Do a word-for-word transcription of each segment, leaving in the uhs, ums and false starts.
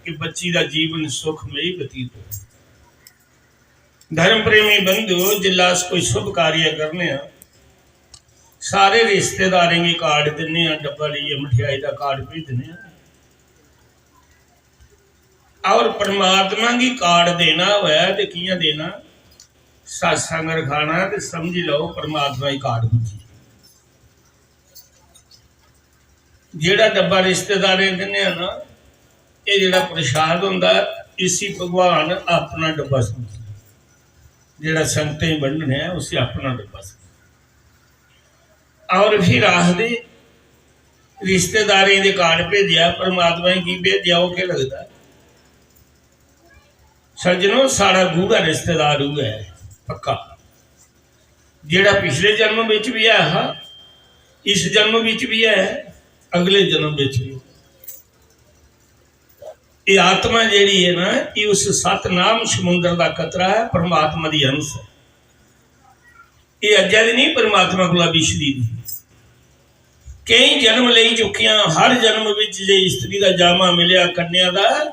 कि बच्ची दा जीवन सुखमयी बतीत होऐ। धर्म प्रेमी बंधु, जिल्लै अस कोई शुभ कार्य करने आं, सारे रिश्तेदारें गी कार्ड दिन्ने आं, डब्बा लेइयै मठेआई दा कार्ड भेजने आं। और परमात्मा गी कार्ड देना होऐ ते कि'यां देना? सत्संग रखाना ते समझी लैओ, परमात्मा गी कार्ड पुज्जी। जेह्ड़ा डब्बा रिश्तेदारें गी दिन्ने आं ना, एह् जेह्ड़ा प्रसाद होंदा, इसी भगवान अपना डब्बा समझदा। जेह्ड़ा संगतें गी बंडने आं, उसी अपना डब्बा समझदा। और फिर आखदे, रिश्तेदारें दे कार्ड भेजेआ, परमात्मा गी भेजेआ, ओह् केह् लगदा? सज्जनो, साढ़ा गूढ़ा रिश्तेदार उ'ऐ ऐ, पक्का, जेह्ड़ा पिछले जन्म बिच बी ऐ हा, इस जन्म बिच बी ऐ, अगले जन्म बिच बी। एह् आत्मा जेह्ड़ी ऐ ना, एह् उस सतनाम समुंदर दा कतरा ऐ, परमात्मा दी अंश ऐ। एह् अज्जै दी निं, परमात्मा कोला बिछड़ी दी। केईं जन्म लेई चुक्कियां, हर जन्म बिच जे स्त्री दा जामा मिलेआ कन्या दा,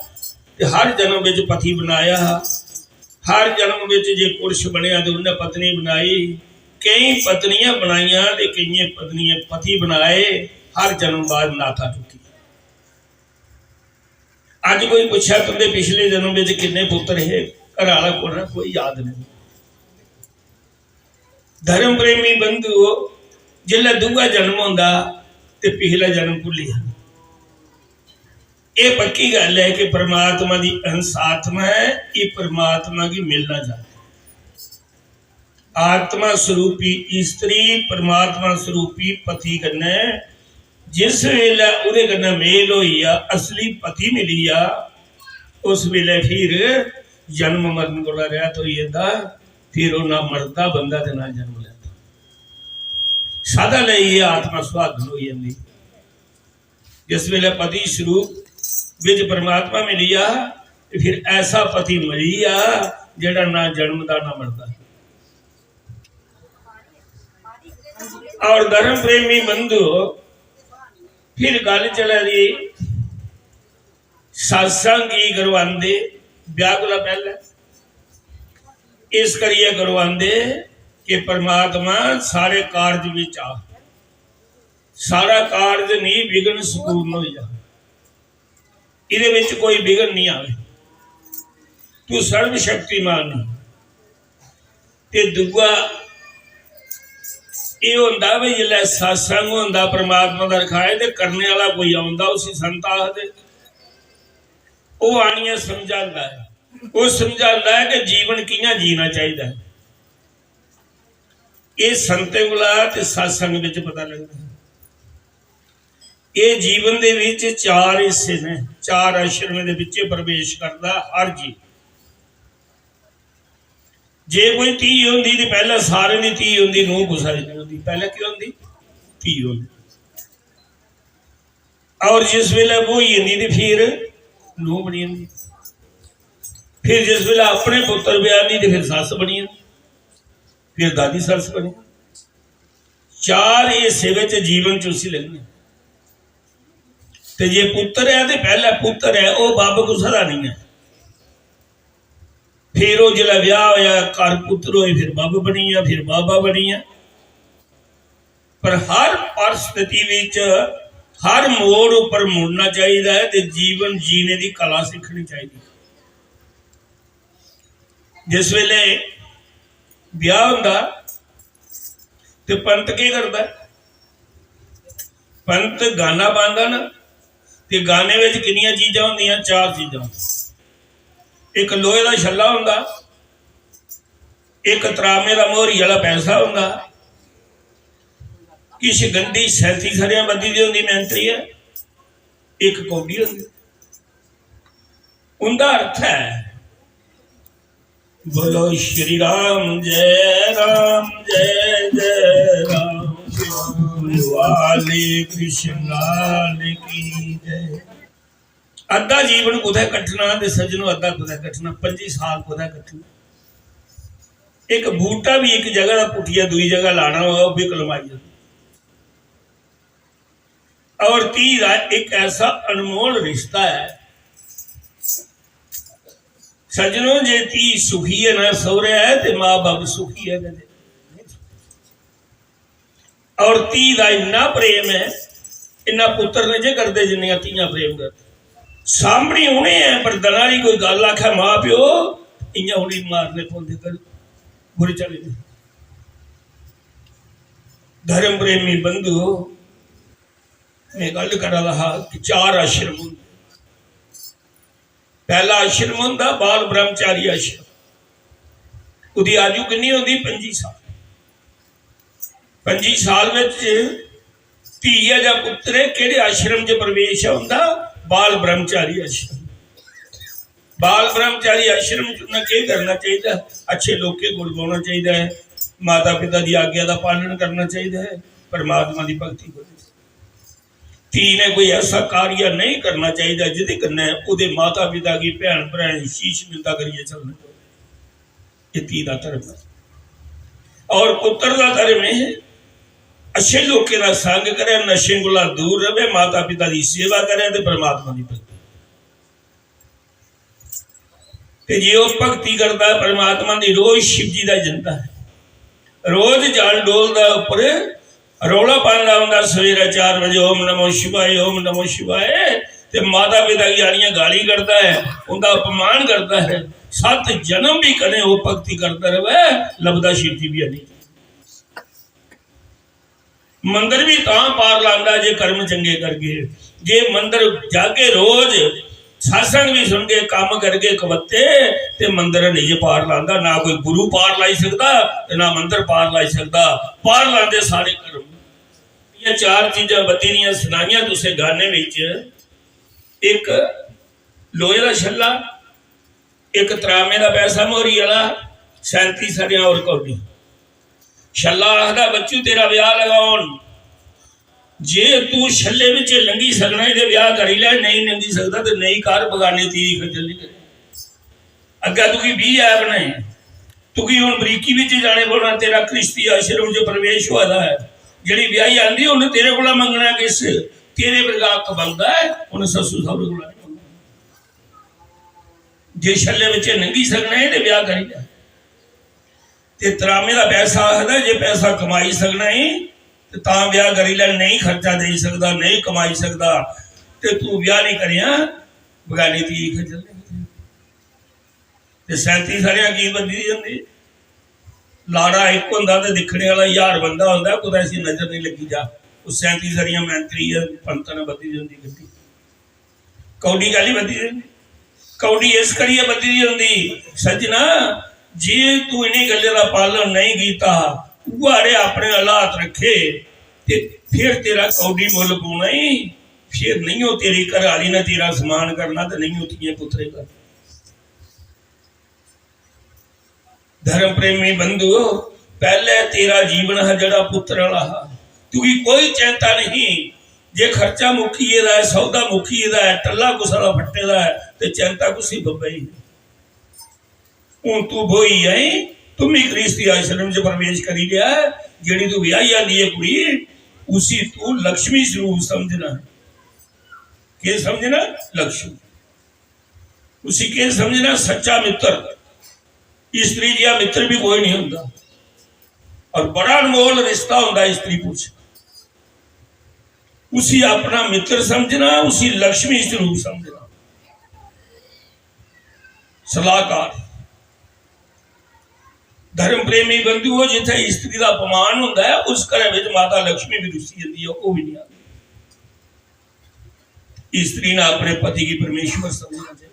ते हर जन्म बिच पति बनाया हा। हर जन्म बिच जे पुरुष बनेआ ते उन्नै पत्नी बनाई। केईं पत्नियां बनाइयां ते केइयें पत्नियें पति बनाए। हर जन्म बाद नाता टुट्टी। अज्ज कोई पुच्छै, "तुंदे पिछले जन्म बिच किन्ने पुत्तर हे?" घर आह्ला कोल ना, कोई याद नहीं। धर्म प्रेमी बंधुओ, जिसलै दूआ जन्म होंदा ते पिछला जन्म भुल्ली जंदा। एह् पक्की गल्ल ऐ कि परमात्मा दी अंश आत्मा ऐ, एह् परमात्मा गी मिलना चांह्दी। आत्मा स्वरूपी स्त्री परमात्मा स्वरूपी पति कन्नै जिस बेल्लै ओह्दे कन्नै मेल होई जा, असली पति मिली जा, उस बेल्लै फिर जन्म मरण कोला रैह्त होई जंदा। फिर ओह् ना मरदा बंदा ते ना जन्म लैंदा। सदा लेई एह् आत्मा सुहागन होई जंदी। जिस बेल्लै पति स्वरूप बिच परमात्मा मिली जा, ते फिर ऐसा पति मिली जा जेह्ड़ा ना जन्मदा ना मरदा। और धर्म प्रेमी बंधु, फिर गल्ल चला दी सत्संग की करवांदे ब्याह कोला पैह्ले? इस करियै करवांदे कि परमात्मा सारे कारज बिच आ, सारा कारज नहीं विघ्न संपूर्ण हो जा, इहदे विच कोई विघ्न नहीं आवे, तू सर्वशक्तिमान है। ते दूआ एह् होंदा भी जिसलै सत्संग होंदा परमात्मा दा रखाए ते करने आह्ला कोई औंदा, उसी संत आखदे, ओह् आनियै समझांदा ऐ। ओह् समझांदा ऐ कि जीवन कि'यां जीना चाहिदा ऐ। एह् संतें कोला ते सत्संग बिच पता लगदा ऐ। एह् जीवन दे विच चार हिस्से न, चार आश्रमें दे बिच प्रवेश करदा हर जीव। जे कोई धी होंदी ते पैह्लें सारें दी धी होंदी, नूंह् कुसै दी निं होंदी। पैह्लें केह् होंदी? धी होंदी। और जिस बेल्लै ब्होई जंदी ते फिर नूंह् बनी जंदी। फिर जिस बेल्लै अपने पुत्तर ब्याह्दी ते फिर सस्स बनी जंदी, फिर दादी सस्स बनी जंदी। चार हिस्से बिच जीवन च उसी लग्गने। ते जे पुत्तर ऐ ते पैह्ला पुत्तर ऐ, ओह् बब्ब कुसै दा निं ऐ। फिर ओह् जिसलै ब्याह् होआ, घर पुत्तर होए, फिर बब्ब बनी गेआ, फिर बाबा बनी गेआ। पर हर परिस्थिति बिच, हर मोड़ उप्पर मुड़ना चाहिदा ऐ ते जीवन जीने दी कला सिक्खनी चाहिदी। जिस बेल्लै ब्याह् होंदा ते पंत केह् करदा? पंत गाना पांदा ना, ते गाने बिच किन्नियां चीजां होंदियां? चार चीजां होंदियां। इक लोहे दा छल्ला होंदा, इक तरामे दा मोहरी आह्ला पैसा होंदा, किश गंदी सैंती सरेआं बद्धी दी होंदी मैंतरी ऐ, इक कौडी होंदी। उंदा अर्थ ऐ, बोलो श्री राम, जय राम, जय जय राम, श्याम वाले कृष्ण लाल की जय। अद्धा जीवन कुतै कट्टना ते सज्जनो, अद्धा कुतै कट्टना, पंजी साल कुतै कट्टना। इक बूह्टा बी इक जगह दा पुट्टियै दूई जगह लाना होऐ, ओह् बी कलमाई जंदा। और धी दा इक ऐसा अनमोल रिश्ता ऐ, सज्जनो, जे धी सुखी है ना सौहरे है, ते मां बब्ब सुखी है कदे। और धी दा इन्ना प्रेम है, इन्ना पुत्र ने जे करदे जिन्नियां धीयां प्रेम करदे। सामने उ'नें है, पर दना दी कोई गल्ल आखै मां प्यो, इ'यां उ'नेंगी मारने पौंदे, कर बुरे चले दे। धर्म प्रेमी बंधु, मैं गल्ल करा दा हा कि चार आश्रम होंदे। पहला आश्रम होंदा बाल ब्रह्मचारी आश्रम। ओदी आयु किन्नी होंदी? पंजी साल। पंजी साल विच धी ऐ जां पुत्र ऐ, केहड़े आश्रम च प्रवेश है उंदा? बाल ब्रह्मचारी आश्रम। बाल ब्रह्मचारी आश्रम च उन्हें केह करना चाहिए? अच्छे लोकें कोल बौहना चाहिए है, माता पिता की आज्ञा का पालन करना चाहिए है, परमात्मा की भक्ति करनी चाहिए। धी ने कोई ऐसा कार्य नहीं करना चाहिए जिदे कन्नै ओदे माता पिता की, भैन भ्राएं की शीश निंदा करिए चलना पवे। ये धी दा धर्म है। और पुत्र दा धर्म है, अच्छे लोकें दा संग करे, नशे कोला दूर रहे, माता पिता की सेवा करे ते परमात्मा की भक्ति। ते जे ओह भक्ति करदा है परमात्मा दी, रोज शिव जी दा जंदा है, रोज जल डोलदा उप्पर, रौला पांदा होंदा सवेरे चार बजे, "ओम नमो शिवाय, ओम नमो शिवाय।" ते माता पिता गी आनियां गालीं करदा है, उंदा अपमान करदा है। सत्त जन्म भी कदें ओह भक्ति करदा रहे, लभदा शिव जी भी नहीं। मंदर भी तां पार लांदा जे कर्म चंगे करगे। जे मंदर जागे रोज, सत्संग भी सुनगे, काम करगे कवत्ते, ते मंदर नहीं जे पार लांदा। ना कोई गुरु पार लाई सकदा ते ना मंदर पार लाई सकदा। पार लांदे सारे कर्म। ये चार चीजां बधी दियां सनाइयां तुसें गाने विच। एक लोहे दा छल्ला, एक तरामे दा पैसा मोहरी आला, सैंती सरेआं और कौडी। छल्ला आखदा, "बच्चू, तेरा ब्याह लगा होन, जे तू छल्ले विच लंघी सकना ऐ ते ब्याह करी लै, नेईं लंघी सकदा ते नेईं कर, बगाने दी खज्जल नहीं करे। अग्गै तुगी बीह ऐब ने, तुगी हुन बरीकी विच जाने पौना, तेरा घ्रिस्ती आश्रम च प्रवेश होआ दा ऐ। जेड़ी ब्याही आंदी, उन्हें तेरे कोला मंगना किस? तेरे वर्गा हक बनदा ऐ, उन्हें सस्सू सौहरे कोला नहीं मंगना।" जे छल्ले बच्चे लंघी सकना है ते ब्याह करी लै। ते तरामे दा पैसा आखदा, जे पैसा कमाई सकना है ते तां ब्याह करी लै, नहीं खर्चा देई सकदा, नहीं कमाई सकदा ते तू ब्याह नहीं करेआं, बगाने दी खज्जल नहीं। ते सैंती सरेआं की बधी दी होंदी? लाड़ा इक होंदा ते दिक्खने आह्ला ज्हार बंदा होंदा, कुतै इसी नजर नहीं लग्गी जा। ओह् सैंती सरेआं मैंतरी ऐ, पंत ने बधी दी होंदी गड्डी। कौडी कैली बधी दी होंदी? कौडी इस करियै बधी दी होंदी, सज्जना, जे तू इ'नें गल्लें दा पालन नहीं कीता, उ'ऐ हारे अपने हालात रक्खे, ते फिर तेरा कौडी मुल्ल पौना ही, फिर नहीं हो तेरी घर आह्ली ने तेरा समान करना, ते नहीं हो धीए पुत्तरे करना। धर्म प्रेमी बंधुओ, पैह्ले तेरा जीवन हा जेह्ड़ा पुत्तर आह्ला हा, तुगी कोई चैंता नहीं। जे खर्चा मुक्की गेदा ऐ, सौदा मुक्की गेदा ऐ, टल्ला कुसै दा फट्टे दा ऐ, ते चैंता कुसी बब्बै गी? हून तू ब्होई आई, तू बी घ्रिस्ती आश्रम च प्रवेश करी लेआ ऐ। जेह्ड़ी तू ब्याही आह्ली ऐ कुड़ी, उसी तू लक्ष्मी स्वरूप समझना। केह् समझना? लक्ष्मी। उसी केह् समझना? सच्चा मित्र। स्त्री जिहा मित्र भी कोई नहीं होंदा। और बड़ा अनमोल रिश्ता होंदा स्त्री पुरुष। उसी अपना मित्र समझना, उसी लक्ष्मी स्वरूप समझना। सलाहकार, धर्म प्रेमी बंधुओ, जिथे स्त्री का अपमान होंदा है, उस घर में माता लक्ष्मी भी रुसी जाती है, वो भी नहीं आती। स्त्री ने अपने पति की परमेश्वर समझना चाहिए।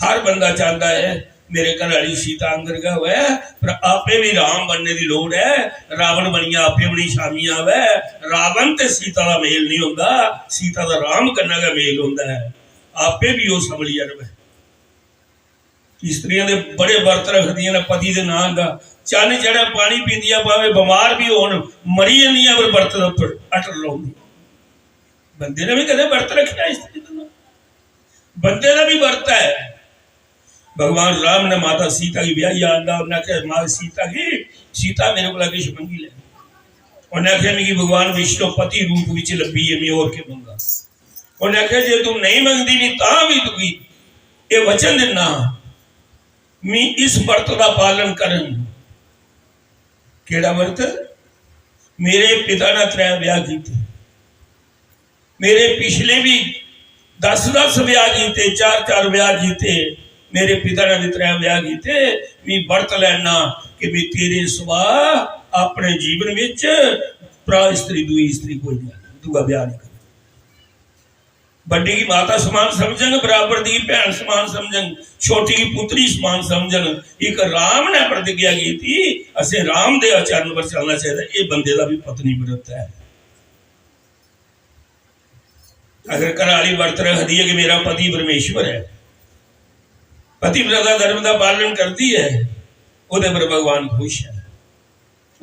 हर बंदा चाहता है मेरे घर वाली सीता आंगर गै होऐ, पर आपे भी राम बनने की लोड़ है। रावण बनियै आपे भी नहीं सामी आवे। रावण ते सीता का मेल नहीं होंदा, सीता का राम कन्नै गै मेल होंदा है। आपे भी ओह् संभलियै रवै। स्त्रियां दे बड़े बर्त रखदियां ने पति दे नां दा। चन्न चढ़ै, पानी पींदियां, भावें बमार भी होन, मरी जंदियां, पर बर्त दे उप्पर अटल रौंह्दियां। बंदे ने भी कदें बर्त रखेआ स्त्री दा? बंदे दा भी बर्त है। भगवान राम ने माता सीता की ब्याही आंदा, उन्हें आखेआ, "मां सीता की, सीता, मेरे कोला किश मंगी लै।" उन्हें आखेआ, "मिगी भगवान विष्णु पति रूप विच लब्भी है, मैं होर के मंगा?" उन्हें आखेआ, "जे तू नहीं मंगदी, नहीं तां भी तुगी ये वचन दिना, मी इस व्रत का पालन करन। केड़ा व्रत? मेरे पिता ने त्रै ब्याह कीते, मेरे पिछले भी दस दस ब्याह कीते, चार चार ब्याह कीते, मेरे पिता ने भी त्रै ब्याह कीते। मी व्रत लेना कि मैं तेरे सिवा अपने जीवन विच भरा स्त्री, दूई स्त्री कोई नहीं, दूआ ब्याह नहीं करना। बड्डी गी माता समान समझन, बराबर दी भैन समान समझन, छोटी गी पुत्री समान समझन। एक राम ने प्रतिज्ञा की थी, असें राम दे आचरण पर चलना चाहिए। ये बंदे दा भी पत्नी व्रत है। अगर घर वाली व्रत रखदी है कि मेरा पति परमेश्वर है, पतिव्रता धर्म का पालन करती है, ओदे पर भगवान खुश है।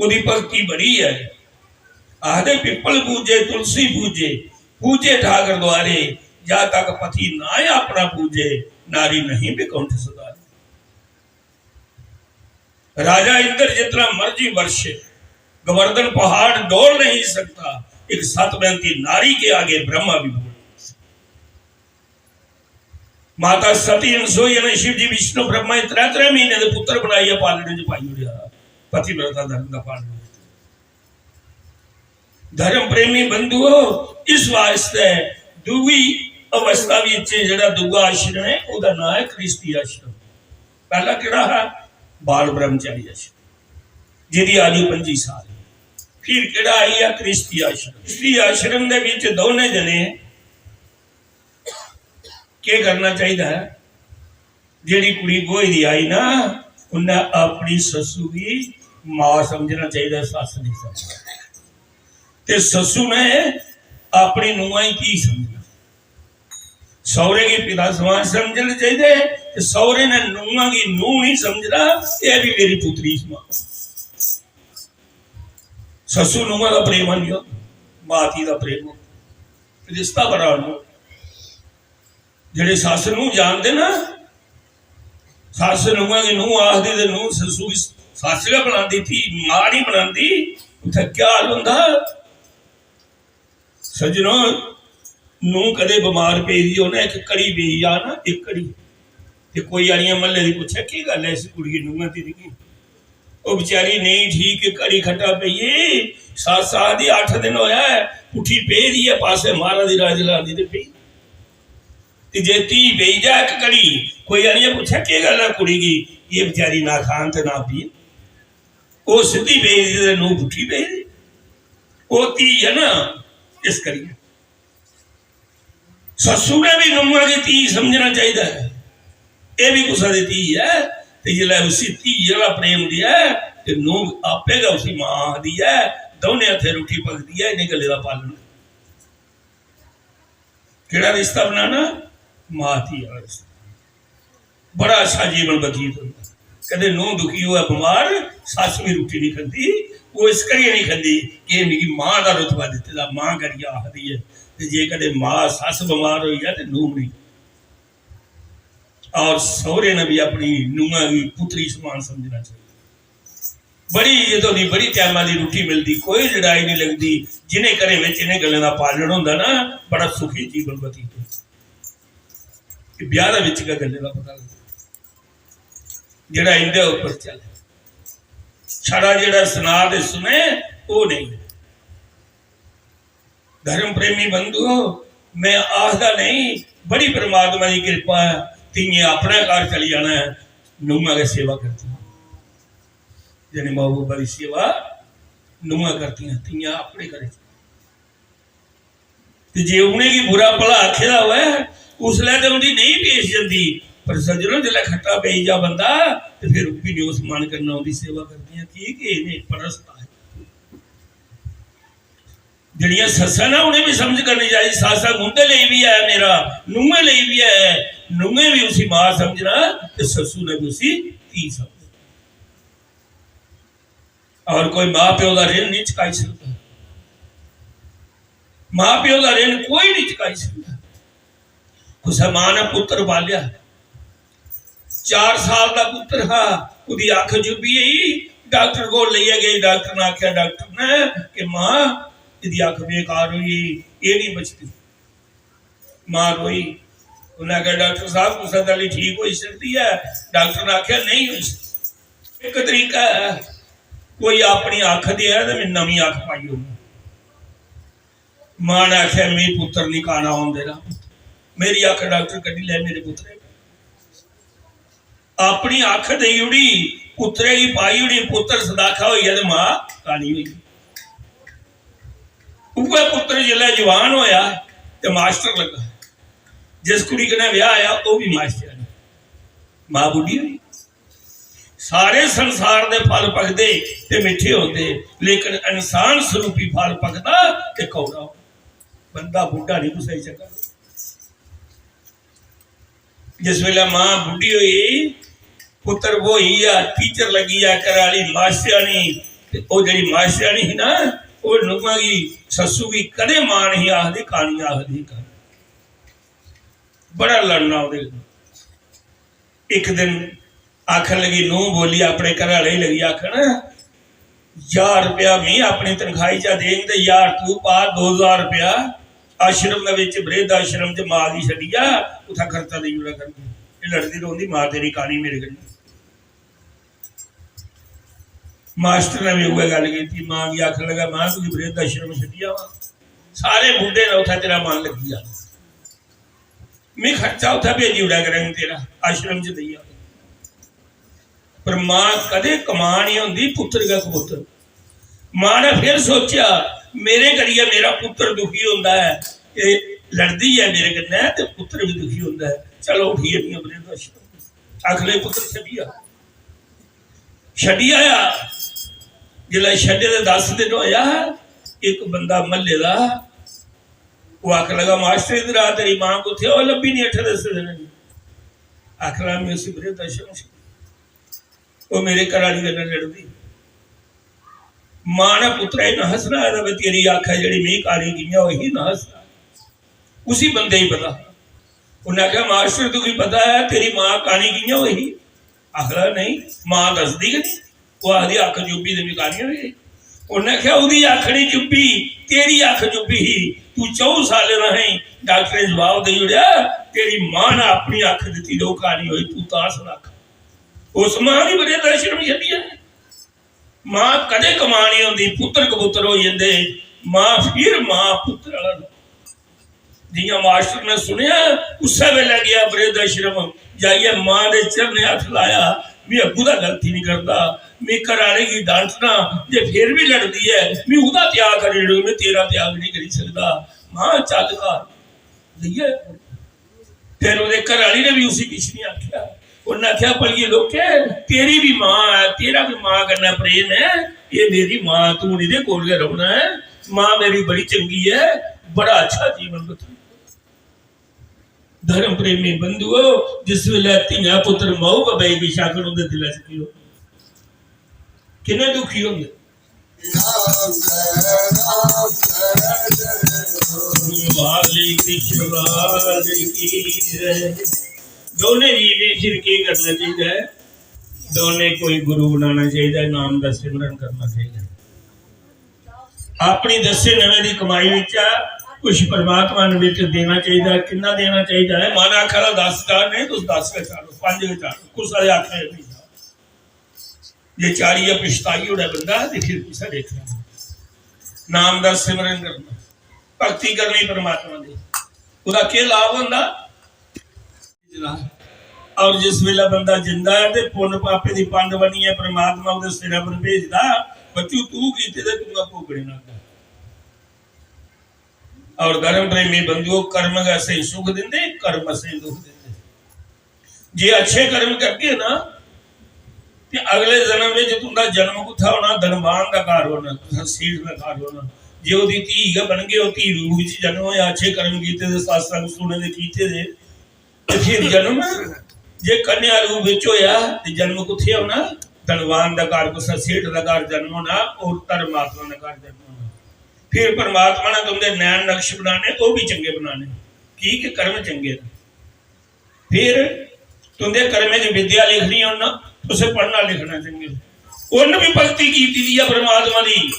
ओदी भक्ति बड़ी है। आखदे, "पिपल पूजे, तुलसी पूजे, पूजे ठाकर द्वारे, जा तक पति ना अपना पूजे, नारी नहीं विकुंठ सुधारे।" राजा इंद्र जितना मर्जी वर्षे, गोवर्धन पहाड़ डोल नहीं सकता, एक सतबैंती नारी के आगे ब्रह्मा भी बोल नहीं सकता। माता सती अनसुई ने शिव जी, विष्णु, ब्रह्मा गी त्रै त्रै महीने दे पुत्र बनाइयै पालने च पाई ओड़ेआ। पतिव्रता धर्म दा पालन। धर्म प्रेमी बंधुओ, इस वास्ते दूई अवस्था विच जेड़ा दूआ आश्रम है, ओदा नाम है ख्रिस्ती आश्रम। पहला केड़ा हा? बाल ब्रह्मचारी आश्रम, जिदी आयु पंजी साल। फिर केड़ा आई आ? ख्रिस्ती आश्रम। ख्रिस्ती आश्रम दे विच दोने जने केह् करना चाहिदा है? जेह्ड़ी कुड़ी ब्होई दी आई ना, उन्नै अपनी सस्सू गी मां समझना चाहिदा, सस्स नहीं समझना। ते सस्सू ने अपनी नूंहा गी धी समझना। सौहरे गी पिता समान समझना चाहिदा, ते सौहरे ने नूंहा गी नूंह नहीं समझना, यह भी मेरी पुत्री समान। सस्सू नूंहा दा प्रेम नहीं होंदा, मां धी दा प्रेम होंदा। रिश्ता बड़ा अनमोल। जेह्ड़े सस्स नूंह जानदे ना, सस्स नूंहा गी नूंह आखदी ते नूंह सस्सू गी सस्स गै बनांदी, धी मां नहीं बनांदी, उत्थै क्या हाल होंदा? सज्जनो, नूंह कदें बमार पेई दी होऐ ना, इक घड़ी बेही जा ना, इक घड़ी, ते कोई आनियै म्हल्ले दी पुच्छै, "केह् गल्ल ऐ इस कुड़ी गी, नूंहा दी गी?" ओह् बेचारी नेईं ठीक, घड़ी खट्टा पेई गेई, सस्स आखदी, "अट्ठ दिन होआ ऐ, पुट्ठी पेई दी ऐ, पासै मारा दी राज लांदी ते पेई।" ते जे धी पेई जा इक घड़ी, कोई आनियै पुच्छै, "केह् गल्ल ऐ कुड़ी गी?" एह् बेचारी ना खान ते ना पीन। ओह् सिद्धी पेई दी ते नूंह पुट्ठी पेई दी। ओह् धी ऐ ना, इस करियै। सस्सू ने भी नूंहा गी धी समझना चाहिदा ऐ। एह् भी कुसै दी धी ऐ, ते जिसलै उसी धी आह्ला प्रेम देऐ, ते नूंह आपे गै उसी मां आखदी ऐ, दौनें हत्थें रुट्टी पकदी ऐ, इ'नें गल्लें दा पालन। केह्ड़ा रिश्ता बनाना? मां धी आह्ला रिश्ता। बड़ा अच्छा जीवन बतीत होंदा। कदें नूंह दुखी होऐ, बमार, सस्स भी रुट्टी नहीं खंदी। ओह् इस करियै नहीं खंदी कि एह् मिगी मां दा रुतबा दित्ते दा, मां करियै आखदी ऐ। ते जे कदें मां, सस्स बमार होई जा ते नूंह नहीं। और सौहरे ने भी अपनी नूंहा गी पुत्री समान समझना चाहिए। बड़ी इज्जत होंदी, बड़ी टैमा दी रुट्टी मिलदी, कोई लड़ाई नहीं लगदी। जिन्हें घरें विच इन्हें गल्लें दा पालन होंदा ना, बड़ा सुखी जीवन बतीत होंदा। एह् ब्याह दे विच गै गल्लें दा पता लगदा, जेह्ड़ा इंदे उप्पर चले। छड़ा जेह्ड़ा सना ते सुने, ओह् नहीं। धर्म प्रेमी बंधुओ, मैं आखदा नहीं, बड़ी परमात्मा दी किरपा ऐ, धीयें अपने घर चली जाना ऐ, नूंहां गै सेवा करदियां। जिन्हें माऊ बब्बा दी सेवा नूंहां करदियां, धीयां अपने घरै च। ते जे उ'नेंगी बुरा भला आखे दा होऐ, उसलै ते उं'दी नेईं पेश जंदी, पर सज्जनो, जिसलै खट्टा पेई जा बंदा, ते फिर ओह् बी नेईं उस मन कन्नै उं'दी सेवा करदियां। की के इ'नें परस्त आए। जेह्ड़ियां सस्सां न, उ'नें बी समझ करनी चाहिदी। सस्स उं'दे लेई बी ऐ मेरा, नूहें लेई बी ऐ, नूहें बी उसी मां समझना ते सस्सू ने बी उसी धी समझना। और कोई मां प्यो दा ऋण नहीं चुकाई सकता, मां प्यो दा ऋण कोई नहीं चुकाई सकता। कुसै मां ने पुत्र पालेआ, चार साल दा पुत्र हा, ओह्दी अक्ख चुब्बी गेई, डॉक्टर कोल लेइयै गे। डॉक्टर ने आखेआ, डॉक्टर ने कि मां, एह्दी अक्ख बेकार होई गेई, एह् नहीं बचदी। मां रोई, उन्हें आखेआ, "डाक्टर साहब, कुसै दा ठीक होई सकदी ऐ?" डाक्टर ने आखेआ, "नेईं होई सकदी।" इक तरीका ऐ, कोई अपनी अक्ख देऐ ते मैं नमीं अक्ख पाई ओड़नी। मां ने आखेआ, "मी पुत्तर निं काना होन देना, मेरी अक्ख डाक्टर कड्ढी लै मेरे पुत्तरे।" अपनी अक्ख देई ओड़ी, पुत्तरे गी पाई ओड़ी, पुत्तर सदाखा होई गेआ ते मां कानी होई गेई। उ'ऐ पुत्तर जिसलै जवान होया ते मास्टर लग्गा। जिस कुड़ी कन्नै ब्याह आया, ओह् भी मास्टर, मां बुड्ढी होई। सारे संसार दे फल पकदे ते मिट्ठे होंदे, लेकिन इंसान स्वरूपी फल पकदा ते कौड़ा। बंदा बुड्ढा नहीं कुसै गी चंगा। जिस वेले मां बुड्ढी होई, पुत्तर ब्होई गेआ, टीचर लग्गी गेआ, घरै आह्ली मास्टरानी, ते ओह् जेह्ड़ी मास्टरानी ही ना, ओह् नुआ गी, सस्सू गी कदें मां नहीं आखदी, कानी आखदी ही। बड़ा लड़ना ओह्दे कन्नै। इक दिन आखन लगी, नूंह बोली, अपने घरै आह्ले गी लगी आखन, "ज्हार रपेआ में अपनी तनखाही चा देङ ते ज्हार तू पा, दो ज्हार रपेआ आश्रम दे बिच, बृद्ध आश्रम च मां गी छड्डिया, उत्थै खर्चा देई ओड़ा करगी। एह् लड़दी रौंह्दी मां तेरी कानी मेरे कन्नै।" मास्टर ने भी उ'ऐ गल्ल कीती, मां गी आखन लगा, "मां, तुगी बृद्ध आश्रम छड्डी आवां, सारे बुड्ढे न, उत्थै तेरा मन लग्गी जा, में खर्चा उत्थै भेजी ओड़ा करां तेरा, आश्रम च देई आ।" पर मां कदें कमा नहीं होंदी, पुत्तर गै कबूतर। मां ने फिर सोचेआ, "मेरे करियै मेरा पुत्तर दुखी होंदा ऐ, एह् लड़दी ऐ मेरे कन्नै ते पुत्तर भी दुखी होंदा ऐ, चलो उठी जन्नी आं बृद्ध आश्रम।" अगले पुत्तर छड्डी आ। छड्डी आया। जिसलै छड्डे ते दस दिन होया, इक बंदा म्हल्ले दा, ओह् आखन लगा, "मास्टर, इद्धर आ, तेरी मां कुत्थै?" "ओह् लब्भी निं, अट्ठे दस्से दिन निं।" आखन लगा, "में उसी बृद्ध आश्रम च, ओह् मेरे घरै आह्ली कन्नै लड़दी।" मां ने पुत्तरै गी नहा सनाए दा, "भाई, तेरी अक्ख ऐ जेह्ड़ी, में कानी कि'यां होई ही, नहा सनाए।" उसी बंदे गी पता। उन्नै आखेआ, "मास्टर, तुगी पता ऐ तेरी मां कानी कि'यां होई ही?" आखदा, "नेईं, मां दसदी गै नेईं।" ओह् आखदी, "अक्ख चुब्भी ते मी कानी होई गेई।" उन्नै आखेआ, "ओह्दी अक्ख निं चुब्भी, तेरी अक्ख चुब्भी ही। तू च'ऊं सालें दा ही, डाक्टरै जवाब देई ओड़ेआ, तेरी मां ने अपनी अक्ख दित्ती ते ओह् कानी होई, तू तां सनाख।" उस मां गी बड़े दर्शन बी छड्डी आए। मां कदें कमानी होंदी, पुत्तर कबूतर होई जंदे। मां फिर मां पुत्तर आह्ला। जि'यां मास्टर ने सुनेआ, उस्सै बेल्लै गेआ बृद्ध आश्रम, जाइयै मां दे चरणें हत्थ लाया, "में अग्गूं दा गलती नहीं करदा, में घर आह्ले गी डांटना, जे फिर भी लड़दी ऐ, में ओह्दा त्याग करी ओड़ङ, में तेरा त्याग नहीं करी सकदा। मां, चल घर।" लेइयै फिर ओह्दे घर आह्ली ने बी उसी किश नहीं आखेआ। उन्नै आखेआ, "भलिये लोके, तेरी बी मां ऐ, तेरा बी मां कन्नै प्रेम ऐ, एह् मेरी मां, तूं हून एह्दे कोल गै रौह्ना ऐ। मां मेरी बड़ी चंगी ऐ, बड़ा अच्छा जीवन बिताया।" धर्म प्रेमी बंधुओ, जिस बेल्लै धियां पुत्तर माऊ बब्बै गी किश आखन, उं'दे दिलै च केह् होंदा? किन्ने दुखी होंदे। वाली कृष्ण लाल की जय। दोने जीवें फिर केह् करना चाहिदा ऐ? दोने कोई गुरु बनाना चाहिदा ऐ, नाम दा सिमरन करना चाहिदा ऐ। अपनी दस्से नमें दी कमाई बिच्चा कुछ परमात्मा ने बिच देना चाहिदा ऐ। किन्ना देना चाहिदा ऐ? मन आखा दा दस हजार, नहीं, तुस दस गै चाढ़ो, पंज गै चाढ़ो, कुसै दे आखे नहीं। जे चाढ़ियै पछताई ओड़ै बंदा ते फिर कुसै देखना। नाम दा सिमरन करना, भक्ति करनी परमात्मा दी, ओह्दा केह् लाभ होंदा? और जिस बेल्लै बंदा जिंदा ऐ ते पुन्न पापे दी पंड बनियै परमात्मा ओह्दे सिरै पर भेजदा, "बच्चू, तू कीते ते तुं'दा भोगने ना कर।" और धर्म प्रेमी बंधुओ, कर्म गै असेंगी सुख दिंदे, कर्म असेंगी दुख दिंदे। जे अच्छे कर्म करगे ना, ते अगले जन्म बिच तुं'दा जन्म कुत्थै होना? धनवान दा घर होना, कुसै सेठ दा घर होना। जे ओह्दी धी गै बनगे, ओह् धी रूप च जन्म होया, अच्छे कर्म कीते दे, सत्संग सुने दे, कीते दे, ते फिर जन्म जे कन्या रूप बिच होया, ते जन्म कुत्थै होना? धनवान दा घर, कुसै सेठ दा घर जन्म होना, और धर्मात्मा दा घर जन्म होना। फिर परमात्मा ने तुं'दे नैन नक्श बनाने, ओह् भी चंगे बनाने, की के कर्म चंगे न। फिर तुं'दे कर्में च विद्या लिखनी होना, तुसें पढ़ना लिखना चंगे। उन्न भी भक्ति कीती दी ऐ परमात्मा दी,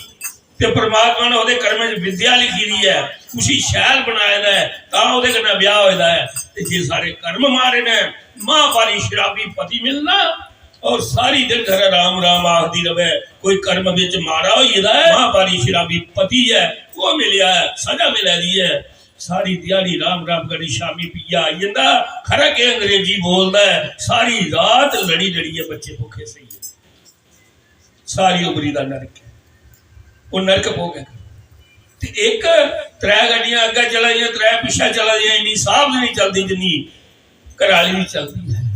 ते परमात्मा ने ओह्दे कर्में च विद्या लिखी दी ऐ, उसी शैल बनाए दा ऐ, तां ओह्दे कन्नै ब्याह होए दा ऐ। जे सारे कर्म माड़े ने, महाभारी शराबी पति मिलना। और सारी दिन घर राम राम आखदी रवे, कोई कर्म बिच माड़ा होई गेदा ऐ, महाभारी शराबी पति ऐ, ओह् मिलेआ ऐ, सजा मिला दी ऐ। सारी दिहाड़ी राम राम करी शामी पियै आई जंदा, खरा के अंग्रेजी बोलदा ऐ, सारी रात लड़ी लड़ियै बच्चे भुक्खे सेई जंदे। सारी उमरी दा नरक ऐ, ओह् नरक भोग ऐ। ते इक त्रै गड्डियां अग्गै चला दियां, त्रै पिच्छै चला दियां, इन्नी साह्ब नहीं चलदी जिन्नी घरै आह्ली दी चलदी ऐ।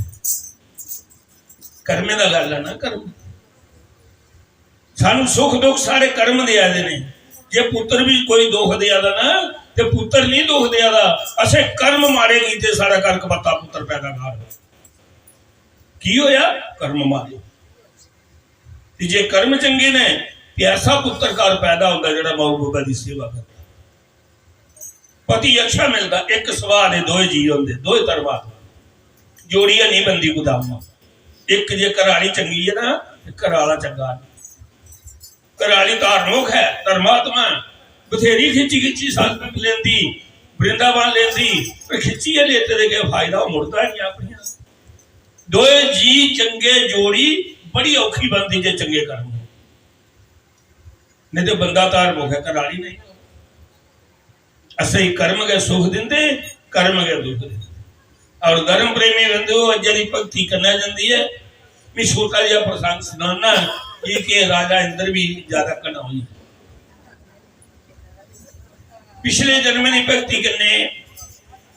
कर्में दा गल्ल ऐ ना, कर्म। सानू सुख दुख सारे कर्म देआ दे ने। जे पुत्तर भी कोई दुख देआ दा ना, ते पुत्तर नहीं दुख देआ दा, असें कर्म माड़े कीते, साढ़ा कर्क पत्ता पुत्तर पैदा कर। की होया? कर्म माड़े। ते जे कर्म चंगे ने, ते ऐसा पुत्तर घर पैदा होंदा जेह्ड़ा माऊ बब्बै दी सेवा करदा। पति अच्छा मिलदा, इक सुभाऽ दे दोए जी होंदे, दोए धर्मात्मा, जोड़ी है नहीं बनदी कुदामा। इक जे घराली चंगी है ना, ते घराला चंगा नहीं। घराली धार्मिक है, धर्मात्मा है, बथेरी खिच्ची खिच्ची सत्संग लेंदी, वृंदावन लेंदी, पर खिच्चियै लेते दे केह् फायदा, ओह् मुड़दा नहीं अपनियां। दोए जी चंगे जोड़ी बड़ी औखी बनदी जे चंगे कर्म हो। नहीं ते बंदा धार्मिक है, घराली नहीं। असही कर्म गै सुख दिंदे, कर्म गै दुख दिंदे। और धर्म प्रेमी बंधुओ, अज्जै दी भक्ति कन्नै जंदी ऐ। मैं छोटा जेहा प्रसंग सनाना कि के राजा इंद्र भी ज्यादा घना होई। पिछले जन्म दी भक्ति कन्नै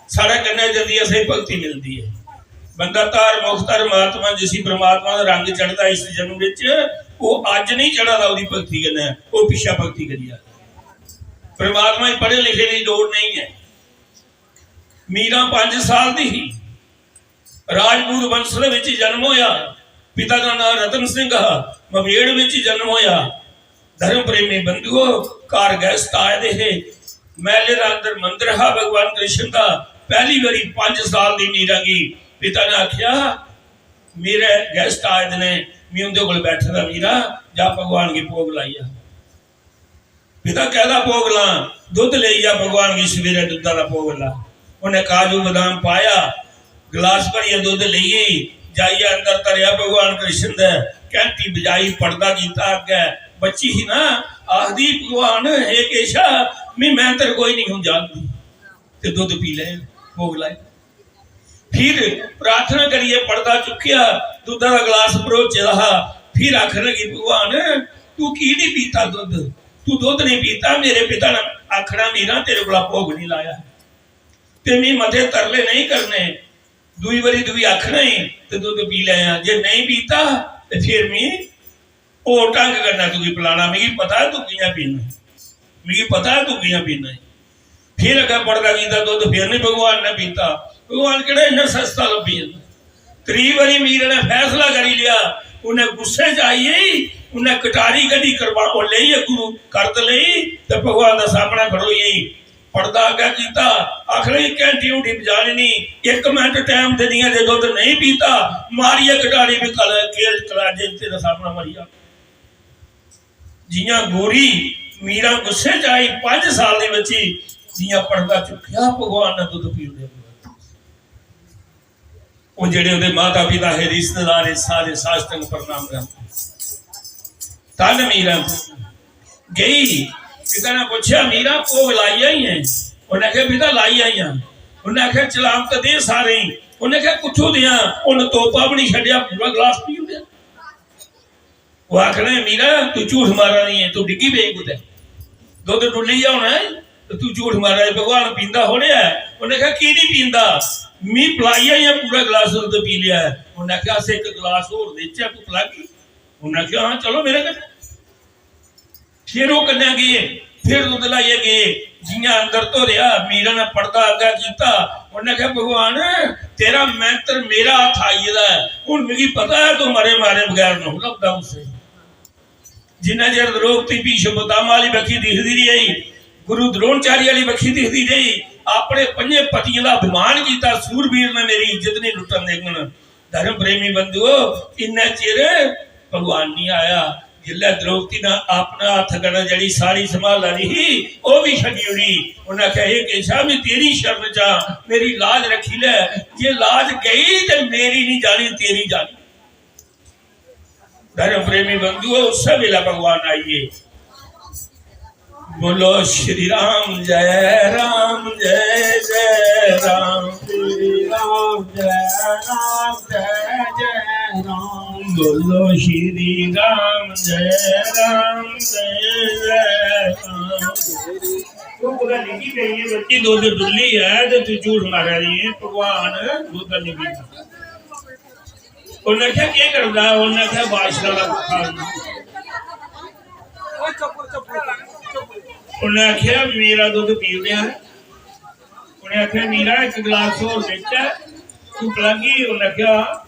साढ़े कन्नै जल्दी असें भक्ति मिलदी है। बंदा धार्मिक धर्मात्मा, जिसी परमात्मा दा रंग चढ़दा इस जन्म विच, ओह् अज्ज नहीं चढ़ा दा ओह्दी भक्ति कन्नै, ओह् पिच्छा भक्ति करी जा। परमात्मा गी पढ़े लिखे दी लोड़ नहीं है। मीरा पंज साल दी ही, राजपूत वंश दे विच जन्म होया। पिता दा नाम रतन सिंह हा, मवेड़ विच जन्म होया। धर्म प्रेमी बंधुओ, घर गैस्ट आए दे हे, महले दा अंदर मंदिर हा भगवान कृष्ण दा। पहली बारी पंज साल दी मीरा गी पिता ने आख्या, "मेरे गैस्ट आए दे ने, मैं उंदे कोल बैठे दा, मीरा, जा भगवान गी भोग लाई आ।" पिता कहदा भोग लां, दुद्ध लेई जा भगवान गी, सवेरे दुद्धा दा भोग ला। उन्हें काजू बादाम पाया, गिलास भरियै दुद्ध लेई गई, जाइयै अंदर धरेआ भगवान कृष्ण दे, घैंटी बजाई, पड़दा कीता अग्गै। बच्ची ही ना, आखदी, "भगवान, हे केशा, मी मैंतर कोई नहीं हूं जानदी।" ते दुद्ध पी ले, भोग लाए। फिर प्रार्थना करियै पड़दा चुक्केआ, दुद्धा दा गलास भरोचे दा हा। फिर आखन लगी, "भगवान, तू की नहीं पीता दुद्ध? तू दुद्ध नहीं पीता, मेरे पिता ने आखना, मीरा, तेरे कोला भोग नहीं लाया।" ते मी मते तरले नहीं करने। दूई बारी तुगी आखना ही ते दुद्ध पी लैया, जे नहीं पीता ते फिर मी होर ढंग कन्नै तुगी पिलाना। मिगी पता ऐ तू कि'यां पीना, मिगी पता ऐ तू कि'यां पीना। फिर अग्गें पड़दा कीता, दुद्ध फिर नहीं भगवान ने पीता। भगवान केह्ड़ा इन्ना सस्ता लब्भी जंदा। त्री बारी मीरा ने फैसला करी लिया, उन्हें गुस्से च आई गई, उन्हें कटारी कड्ढी, करबा-, ओह् लेई अग्गू करद लेई ते भगवान दा सामना खड़ोई गई। पड़दा अग्गें कीता, आखन लगी, "घैंटी हुंडी बजानी नहीं, इक मिंट टाइम दे दियां, जे दुद्ध नहीं पीता, मारियै कटारी भी कल केल कलाजे च तेरे सामने मरी जा।" जियां गोरी मीरा गुस्से च आई, पंज साल दी बच्ची, जियां पड़दा चुक्केआ, भगवान ने दुद्ध पी ओड़ेआ। ओह् जेह्ड़े ओह्दे माता पिता हे, रिश्तेदार हे, सारे साष्टांग प्रणाम करदे। धन्न मीरा गई, पिता ने पुच्छेआ, "मीरा, भोग लाई आई ऐ?" उन्नै आखेआ, "पिता, लाई आई आं।" उन्नै आखेआ, "चलामत दे सारें गी।" उन्नै आखेआ, "कुत्थों देआं?" उन्न तोपा बी निं छड्डेआ, पूरा गलास पी ओड़ेआ। ओह् आखना, "मीरा, तू झूठ मारा दी ऐ, तू डिग्गी पेई कुतै, दुद्ध डुल्ली गेआ होना ऐ, ते तू झूठ मारा दी, भगवान पींदा थोड़े ऐ।" उन्नै आखेआ, "की निं पींदा? मी पलाई आइयां, पूरा गलास दुद्ध पी लेआ ऐ।" उन्नै आखेआ, "अस इक गलास होर देचै, तू पलागी?" उन्नै आखेआ, "हां, चलो मेरे कन्नै।" फिर ओह् कन्नै गे, फिर दुद्ध लाइयै गे। जियां अंदर धोरेआ, मीरा ने पड़दा अग्गै कीता, उन्नै आखेआ, "भगवान, तेरा मैंत्र मेरा हत्थ आई गेदा ऐ, हुन मिगी पता ऐ तू मरे मारे बगैर नेईं लभदा कुसै गी।" जिन्ना चिर द्रौपदी भीष्म पितामह आह्ली बक्खी दिखदी रेही, गुरु द्रोणाचार्य आह्ली बक्खी दिखदी रेही, अपने पंजे पतियें दा अभिमान कीता, "सूरबीर ने मेरी इज्जत नहीं लुट्टन देङन।" धर्म प्रेमी बंधुओ, इन्ना चिर भगवान नहीं आया। जिसलै द्रौपदी ने अपना हत्थ कन्नै जेह्ड़ी साड़ी संभाला दी ही, ओह् बी छड्डी ओड़ी। उन्नै आखेआ, "हे केशव, मैं तेरी शरण च आं, मेरी लाज रक्खी लै, जे लाज गई ते मेरी नहीं जानी, तेरी जानी।" धर्म प्रेमी बंधुओ, उस्सै बेल्लै भगवान आई गे। बोलो श्री राम, जय राम, जय जय राम। श्री राम, जय राम, जय जय राम। बोलो श्री राम, जय राम, जय जय राम। तू कुतै निकली गई है बच्ची, दुद्ध डुल्ली है ते तू झूठ मारा रही है, भगवान दुद्ध नहीं पीता। उन्नै आखेआ, "केह् करदा?" उन्नै आखेआ, "बादशाह दा भुक्खा होना।" उन्नै आखेआ, "मेरा दुद्ध पी ओड़ेआ।" उन्नै आखेआ, "मीरा, इक गलास होर देचै, तू पलागी?" उन्नै आखेआ,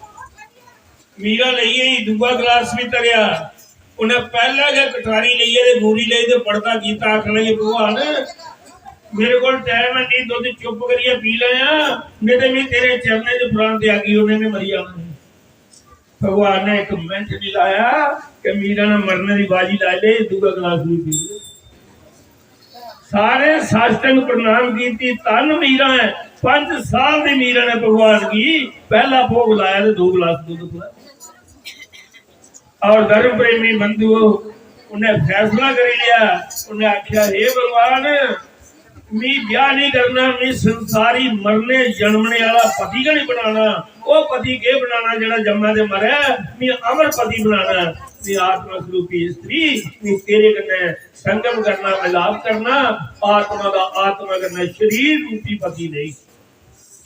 मीरा लेई गेई, दूआ गलास बी धरेआ। उन्नै पैह्ला गै कटारी लेइयै ते गूरी लेई ते पड़दा कीता, आखन लगी, "भगवान, मेरे कोल टैम है नहीं, दुद्ध चुप करियै पी लैया, नहीं ते मैं तेरे चरणें च प्राण त्यागी ओड़ने, मैं मरी जाना।" भगवान ने इक मिंट नहीं लाया कि मीरा ने मरने की बाजी लाई ले, दूआ गलास भी पी ले। सारे साष्टांग प्रणाम कीती, "धन मीरा है।" पांच साल दी मीरा ने भगवान की पहला भोग लाया ते दो गिलास दुद्ध पिलाया। और धर्म प्रेमी बंधुओ, उन्हें फैसला करी लिया। उन्हें आख्या, "हे भगवान, मी ब्याह नहीं करना, मी संसारी मरने जन्मने वाला पति गै नहीं बनाना। वो पति के बनाना जेड़ा जम्मै ते मरै? मी अमर पति बनाना। मी आत्मा स्वरूपी स्त्री, मी तेरे कन्नै संगम करना, मिलाप करना, आत्मा दा आत्मा कन्नै, शरीर रूपी पति नहीं।"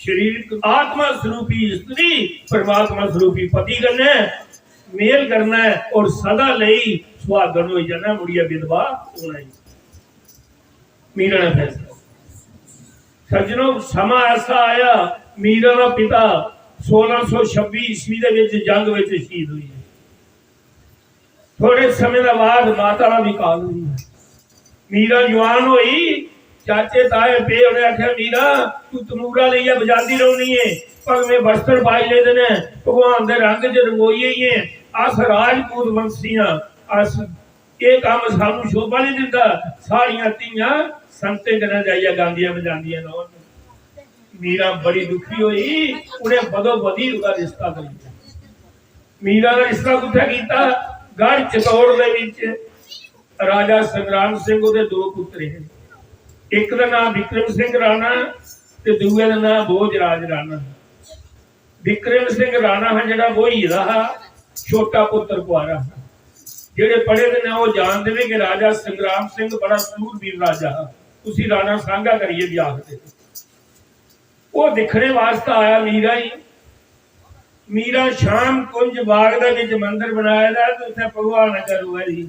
शरीर, आत्मा स्वरूपी स्त्री परमात्मा स्वरूपी पति कन्नै मेल करना है और सदा लेई सुहागन होई जाना, मुड़ियै विधवा होना ही। मीरा ने फैसला। सज्जनो, समा ऐसा आया, मीरा दा पिता सोलह सौ छब्बी ईस्वी दे विच जंग विच शहीद होई। थोड़े समय दे बाद माता दा विकाल होई। मीरा जवान होई, चाचे ताए पे उन्हें आख्या, "मीरा, तू तमूरा लेइयै बजांदी रौहनी है, भगवें वस्त्र पाई लेदे ने, भगवान दे रंग च रंगोई होई है, अस राजपूत वंशी आं, अस, एह काम सानू शोभा नहीं दिंदा, साड़ियां धियां संतें कन्नै जाइयै गांदियां बजांदियां रौहन।" मीरा बड़ी दुखी होई, उन्हें बदो बदी ओहदा रिश्ता करी दित्ता। मीरा दा रिश्ता कुत्थै कीता? गढ़ चितौड़ दे विच राजा संग्राम सिंह, ओहदे दो पुत्र हे, इक दा नाम विक्रम सिंह राणा ते दूए दा नाम भोजराज राणा। विक्रम सिंह राणा हा जेड़ा ब्होई गेदा हा, छोटा पुत्र कुआरा हा। जेड़े पढ़े दे ने ओह जानदे ने कि राजा संग्राम सिंह बड़ा सूरवीर राजा हा, उसी राणा सांगा करियै बी आखदे। ओह दिक्खने वास्तै आया मीरा ही। मीरा श्याम कुंज बाग दे विच मंदिर बनाए दा ऐ ते उत्थै भगवान अग्गें रोआ दी,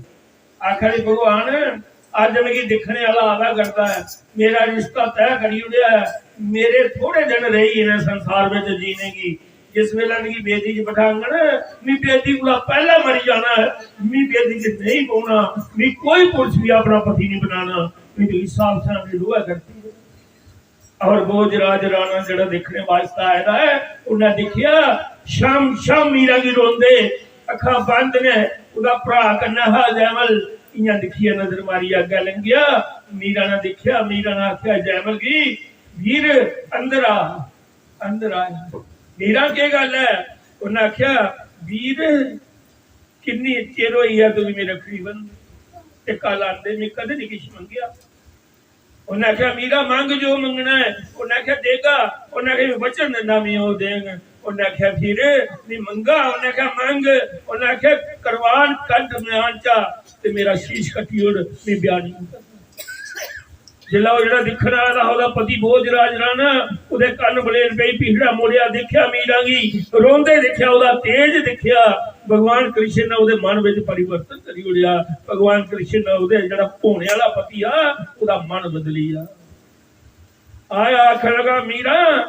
आखा दी, "भगवान, अज्ज मिगी दिक्खने आह्ला आवा करदा ऐ, मेरा रिश्ता तय करी ओड़ेआ ऐ, मेरे थोड़े दिन रेही गेदे संसार बिच जीने गी, जिस बेल्लै मिगी बेदी च बठाङन, मी बेदी कोला पैह्लें मरी जाना ऐ, मी बेदी च नेईं बौह्ना, मी कोई पुरुष भी अपना पति नहीं बनाना, मी तो इस हिसाब से अपनी रोआ करदी है।" और भोजराज राणा जेड़ा दिक्खने वास्ते आए दा है, उन्हें दिक्खिया, शाम, शाम मीरा गी रोंदे, अक्खां बंद ने, ओहदा भ्रा कन्नै हा जैमल, इयां दिक्खियै नजर मारियै अग्गै लंघिया। मीरा ने दिक्खिया, मीरा ने आख्या जैमल गी, "वीर, अंदर आ, अंदर आ।" "मीरा, केह् गल्ल ऐ?" उन्नै आख्या, "वीर, किन्नी चिर होई गेआ तुगी मेरे रक्खड़ी बंधे, टिक्का लांदे, में कदें नहीं किश मंगेआ।" उन्नै आखेआ, "मीरा, मंग जो मंगना ऐ।" उन्नै आखेआ, "देगा।" उन्नै आखेआ, "वचन दिंदा, में ओह् देंग।" उन्नै आखेआ, "फिर में मंगा?" उन्नै आखेआ, "मंग।" उन्नै आखेआ, "करवान कड्ढ मयान चा ते मेरा शीश कट्टी ओड़, में ब्याह नहीं करना।" जिसलै ओह् जेह्ड़ा दिक्खन आए दा हा, ओह्दा पति भोजराज राणा, ओह्दे कन्न बलेन पेई, पिछड़ा मुड़ेआ, दिक्खेआ मीरा गी, रोंदे दिक्खेआ, ओह्दा तेज दिक्खेआ, भगवान कृष्ण ने ओह्दे मन बिच परिवर्तन करी ओड़ेआ। भगवान कृष्ण ने ओह्दे जेह्ड़ा होने आह्ला पति हा, ओह्दा मन बदली गेआ। आया, आखन लगा, "मीरा,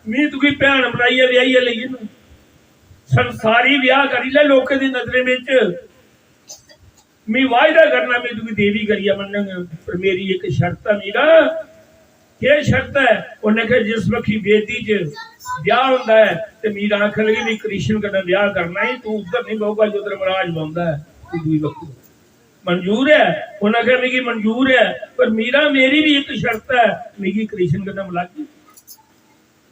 मी तुगी भैन बनाइयै ब्याहियै लेई जाना। संसारी ब्याह करी लै लोकें दी नजरें बिच। मी वायदा करना, मी तुगी देवी करियै मन्नङ, पर मेरी इक शर्त ऐ मीरा।" "केह् शर्त ऐ?" उन्नै आखेआ, "जिस बक्खी बेदी च ब्याह होंदा ऐ ते मीरा आखन लगी, 'मी कृष्ण कन्नै ब्याह करना ऐ, तू उद्धर नहीं बौह्गा जो धर्मराज बौंह्दा ऐ, तू दूई बक्खी।'" मंजूर ऐ? उन्नै आखेआ, "मिगी मंजूर ऐ, पर मीरा, मेरी बी इक शर्त ऐ, मिगी कृष्ण कन्नै मलागी।"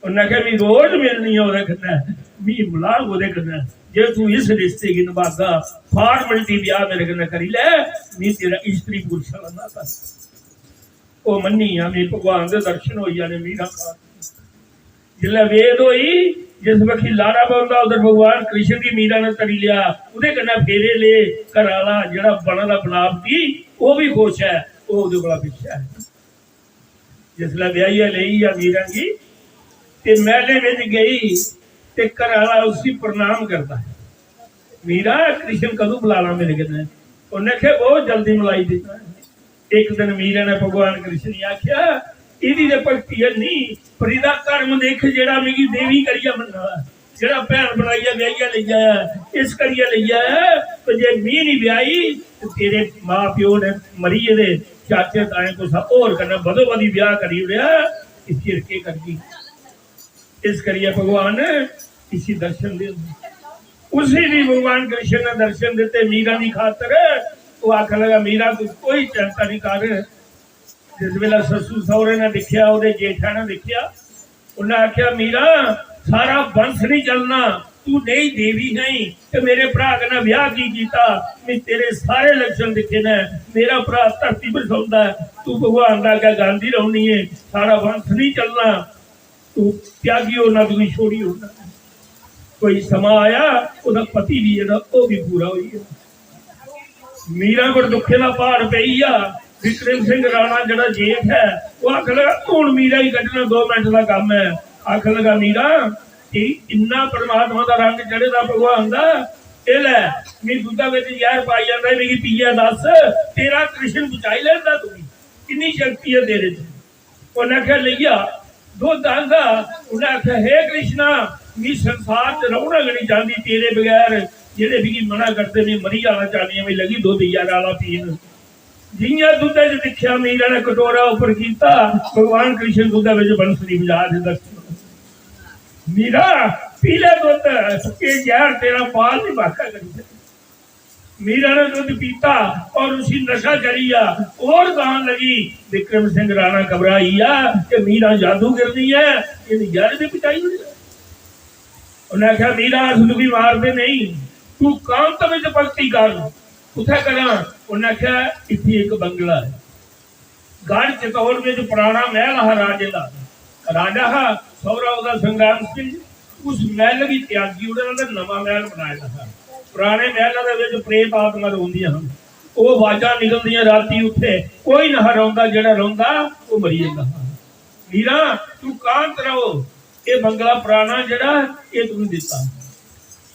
उन्नै आखेआ, "मी रोज मिलनी ऐ ओह्दे कन्नै, मी मलाग ओह्दे कन्नै। जे तू इस रिश्ते गी नभागा, formality ब्याह मेरे कन्नै करी लै, मी तेरा स्त्री पुरुष आह्ला नाता।" ओह् मन्नी गेआ, "मी भगवान दे दर्शन होई जाने, मीरा खान।" जिसलै वेद होई, जिस बक्खी लाड़ा बौंह्दा, उद्धर भगवान कृष्ण गी मीरा ने धरी लेआ, ओह्दे कन्नै फेरे ले। घर आह्ला जेह्ड़ा बना दा बनावटी, ओह् बी खुश ऐ, ओह् ओह्दे कोला पिच्छें ऐ। जिसलै ब्याहियै लेई गेआ मीरा गी, ते मैह्लें बिच गेई, ते घर आह्ला उसी प्रणाम करदा ऐ, "मीरा, कृष्ण कदूं बुलाना मेरे कन्नै?" उन्नै आखेआ, "बहुत जल्दी बुलाई देना।" इक दिन मीरा ने भगवान कृष्ण गी आखेआ, "एह्दी ते भक्ति है नहीं, पर एह्दा कर्म दिक्ख, जेह्ड़ा मिगी देवी करियै मन्ना दा, जेह्ड़ा भैन बनाइयै ब्याहियै लेई आया, इस करियै लेई आया, ते जे मी निं ब्याही, ते तेरे मां प्यो ने मरी गेदे, चाचे ताए कुसै होर कन्नै बदो बदी ब्याह करी ओड़ेआ, ते फिर केह् करगी?" इस करियै भगवान इसी दर्शन दे, उसी भी भगवान कृष्ण ने दर्शन दित्ते मीरा दी खातर। ओह् आखन लगा, "मीरा, तू कोई चिंता नहीं कर।" जिस वेले ससुर सौहरे ने दिक्खेआ, ओह्दे जेठा ने दिक्खेआ, उन्नै आखेआ, "मीरा, सारा वंश नहीं चलना, तू नेही देवी नहीं ते मेरे भ्रा कन्नै ब्याह की कीता? मैं तेरे सारे लक्षण दिक्खे ने, मेरा भ्रा धरती पर सौंदा ऐ, तू भगवान दा अग्गें गांदी रौहनी है, सारा वंश नहीं चलना।" तू त्यागी ओड़ना, तुगी छोड़ी ओड़ना। कोई समां आया, ओह्दा पति भी जेह्ड़ा, ओह् भी पूरा होई गेआ। मीरा पर दुक्खें दा प्हाड़ पेई गेआ। विक्रम सिंह राणा जेह्ड़ा जेठ ऐ, ओह् आखन लगा, "हून मीरा गी कड्ढना दो मिंट दा कम्म ऐ।" आखन लगा, "मीरा, कि इन्ना परमात्मा दा रंग चढ़े दा भगवान दा, एह् लै, मी दुद्धा बिच जैह्र पाई जंदा, मिगी पीयै दस्स, तेरा कृष्ण बचाई लैंदा तुगी, किन्नी शक्ति ऐ तेरे च।" उन्नै आखेआ, "लेई आ दुद्ध।" आंदा, उन्नै आखेआ, "हे कृष्णा, मी संसार च रौह्ना गै निं चांह्दी तेरे बगैर, जेह्ड़े मिगी मना करदे, में मरी जाना चाह्न्नी आं, मी लगी दुद्ध जैह्रा आह्ला पीन।" जि'यां दुद्धै च दिक्खेआ, मीरा ने कटोरा उप्पर कीता, भगवान कृष्ण दुद्धै बिच बंसरी बजा दे दर्शन। "मीरा, पी लै दुद्ध, एह् जैह्र तेरा बाल निं बाका करी सकदा।" मीरा ने दुद्ध पीता और उसी नशा चढ़ी गया और गान लगी, "विक्रम सिंह राणा घबराई गया कि मीरा जादूगरनी है, इन जैह्र भी पचाई ओड़ेआ।" उन्हें आख्या, "मीरा, अस तुगी मारदे नहीं, तू कांत विच भक्ति कर।" "कुत्थै करां?" उन्हें आख्या, "इत्थै एक बंगला है।" गढ़ चितौड़ विच पुराना महल हा राजे दा। राजा हा सौहरा ओहदा संग्राम सिंह। उस महल गी त्यागी ओड़े दा ते नमां महल बनाए दा हा। पुराने महला दे विच प्रेत आत्मा रौंदियां हन। ओह आवाजां निकलदियां राती उत्थे, कोई नहा रौंदा, जेहड़ा रौंदा ओह मरी जंदा हा। "मीरा, तू कांत रहो, एह बंगला पुराना जेहड़ा, एह तुगी दित्ता।"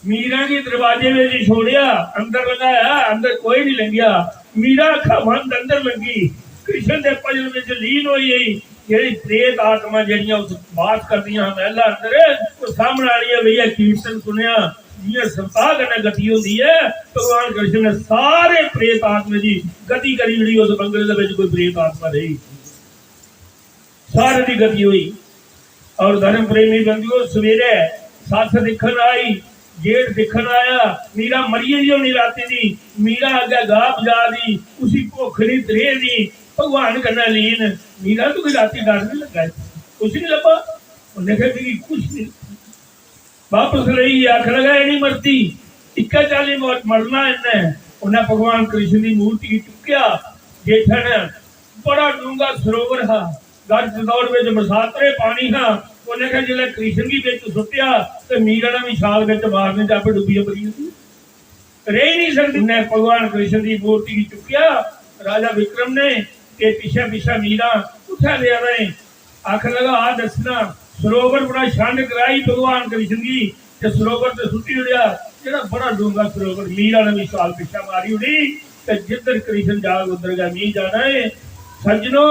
मीरा गी दरवाजे विच छोड़ेआ, अंदर लगाया, अंदर कोई नहीं लंघेआ। मीरा अक्खां बंद अंदर लंघी, कृष्ण दे भजन विच लीन होई गई। जेहड़ी प्रेत आत्मा जेहड़ियां उस बास करदियां हियां महला अंदर, ओह सामने आनियां बेहियै कीर्तन सुनेआ। जियां सप्ताह कन्नै गति होंदी ऐ, भगवान कृष्ण ने सारे प्रेत आत्मा दी गति करी ओड़ी। उस बंगले दे विच कोई प्रेत आत्मा रेही, सारे दी गति होई। और धर्म प्रेमी बंधुओ, सवेरे सस्स दिक्खन आई, जेठ दिक्खन आया, मीरा मरी गेदी होनी राती दी, मीरा अग्गै गा बजा दी, उसी भुक्ख नहीं, त्रेह नहीं, भगवान कन्नै लीन। "मीरा, तुगी राती डर नहीं लग्गा? कुछ नहीं लब्भा?" उन्हें कहा, "मिगी कुछ नहीं।" वापस लेई आखन लगा, "एह् नहीं मरदी, इक्कै चाल्ली मर-, मरना इन्नै।" उन्हें भगवान कृष्ण दी मूर्ति गी चुक्केआ। जेठा ने बड़ा डूंगा सरोवर हा, गढ़ चितौड़ विच बरसातरे पानी हा। उन्हें आखेआ, "जिसलै कृष्ण गी बिच सुट्टेआ ते मीरा ने भी छाल बिच मारने ते आपे डुब्बियै मरी जंदी, रेही नहीं सकदी।" उन्हें भगवान कृष्ण दी मूर्ति गी चुक्केआ राजा विक्रम ने, ते पिच्छे पिच्छे मीरा उत्थै लेआ रहे। आखन लगा, "आ दस्सना।" सरोवर परा छंड कराई भगवान कृष्ण गी ते सरोवर ते सुट्टी ओड़ेआ, जेहड़ा बड़ा डूंगा सरोवर। मीरा ने भी छाल पिच्छे मारी ओड़ी ते जिद्धर कृष्ण जाग उद्धर गै मी जाना है। सज्जनो,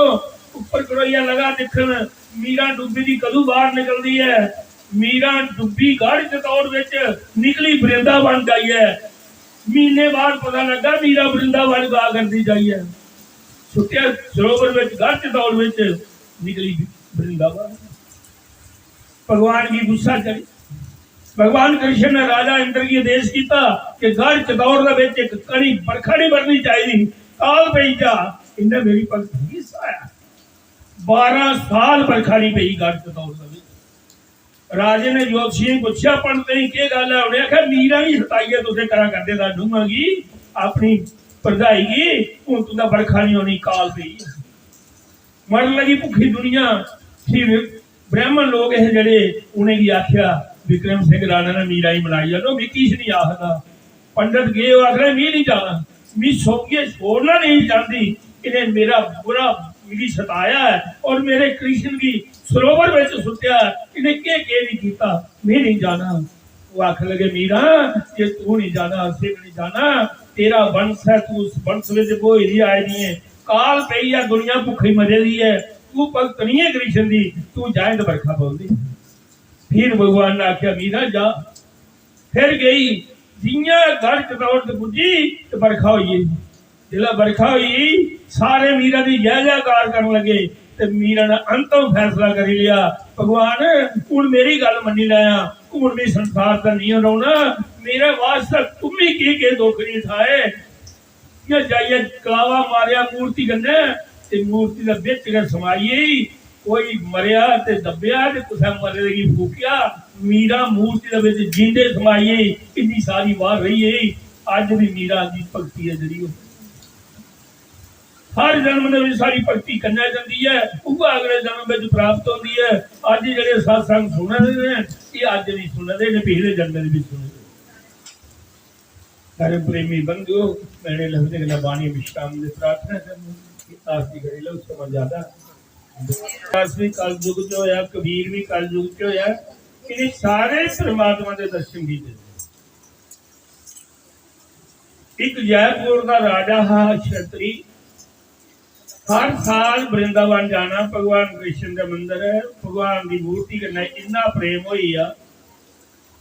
उप्पर करोइयै लगा दिक्खन, मीरा डुब्बी दी कदूं बाहर निकलदी ऐ। मीरा डुब्बी गढ़ चितौड़ विच निकली वृंदावन जाइयै। महीने बाद पता लगा मीरा वृंदावन गा करदी जाइयै। सुट्टेआ सरोवर विच, गढ़ चितौड़ विच निकली वृंदावन। भगवान गी गुस्सा चढ़ी। भगवान कृष्ण ने राजा इंद्र गी आदेश कीता कि गढ़ चितौड़ दे विच इक कणी बरखा नहीं बरनी चाहिदी, काल पेई जा। इन्हें मेरी भक्ति गी सहाया। बारह साल बरखा नहीं पेई गढ़ चितौड़ दे विच। राजे ने ज्योतिषियें गी पुच्छेआ, "पंडितें गी केह् गल्ल ऐ?" उ'नें आखेआ, "मीरा गी सताइयै तुसें करा करदे दा नूंहा गी अपनी भरजाई गी, हून तुं'दा बरखा नहीं होनी, काल पेई ऐ।" मरन लगी भुक्खी दुनिया। फिर ब्राह्मण लोग हे जेह्ड़े, उ'नेंगी आखेआ, "विक्रम सिंह राणा ने मीरा गी मनाई आनो, मिगी किश नहीं आखदा।" पंडित गे, ओह् आखदे, "मी नहीं जाना, मी सौंगियै छोड़ना नहीं चाहती। इन्हें मेरा बुरा, मिगी सताया ऐ और मेरे कृष्ण गी सरोवर विच सुट्टेआ ऐ। इन्हें केह् केह् नहीं कीता, मी नहीं जाना।" ओह् आखन लगे, "मीरा, जे तू नहीं जाना, असें भी नहीं जाना। तेरा वंश है, तू उस वंश विच ब्होई दी आई दी है। काल पेई ऐ, दुनिया भुक्खी मरे दी है। तू भक्त नहीं है कृष्ण दी, तू जाए तो बरखा पौंदी।" फिर भगवान ने आखेआ, "मीरा जा।" फिर गई, जियां गढ़ चितौड़ ते पुज्जी ते बरखा होई गेई। जिसलै बरखा होई, सारे मीरा दी जय जयकार करन लगे ते मीरा ने अंतम फैसला करी लिया, "भगवान, हून मेरी गल्ल मन्नी लैया, हून मी संसार च नहीं रौहना, मेरे वास्तै तुम्मी केह् केह् दुख नहीं उठाए।" इ'यां जाइयै कलावा मारेआ मूर्ति कन्नै ते मूर्ति दे बिच गै समाई गेई। कोई मरेआ ते दब्बेआ ते कुसै मरे दे गी फूकेआ। मीरा मूर्ति दे बिच जींदे समाई गेई। इन्नी सारी बार रेही गेई। अज्ज भी मीरा दी भक्ति ऐ जेह्ड़ी, ओह् हर जन्म दे बिच साढ़ी भक्ति कन्नै जंदी ऐ, उ'ऐ अगले जन्म बिच प्राप्त होंदी ऐ। अज्ज जेह्ड़े सत्संग सुना दे न, एह् अज्ज नहीं सुना दे, इ'नें पिछले जन्म दे बिच सुने दे। धर्म प्रेमी बंधुओ, मेरे लफ्जें कन्नै बाणी विश्राम दे प्रार्थना करनी। दास जी करी लो, समझ ज्यादा। दास भी कल युग च होया, कबीर भी कल युग च होया। इन्हें सारे परमात्मा दे दर्शन कीते। एक जयपुर का राजा हा, छत्री। हर साल वृंदावन जाना, भगवान कृष्ण दे मंदर, भगवान दी मूर्ति कन्नै इन्ना प्रेम होई गेआ।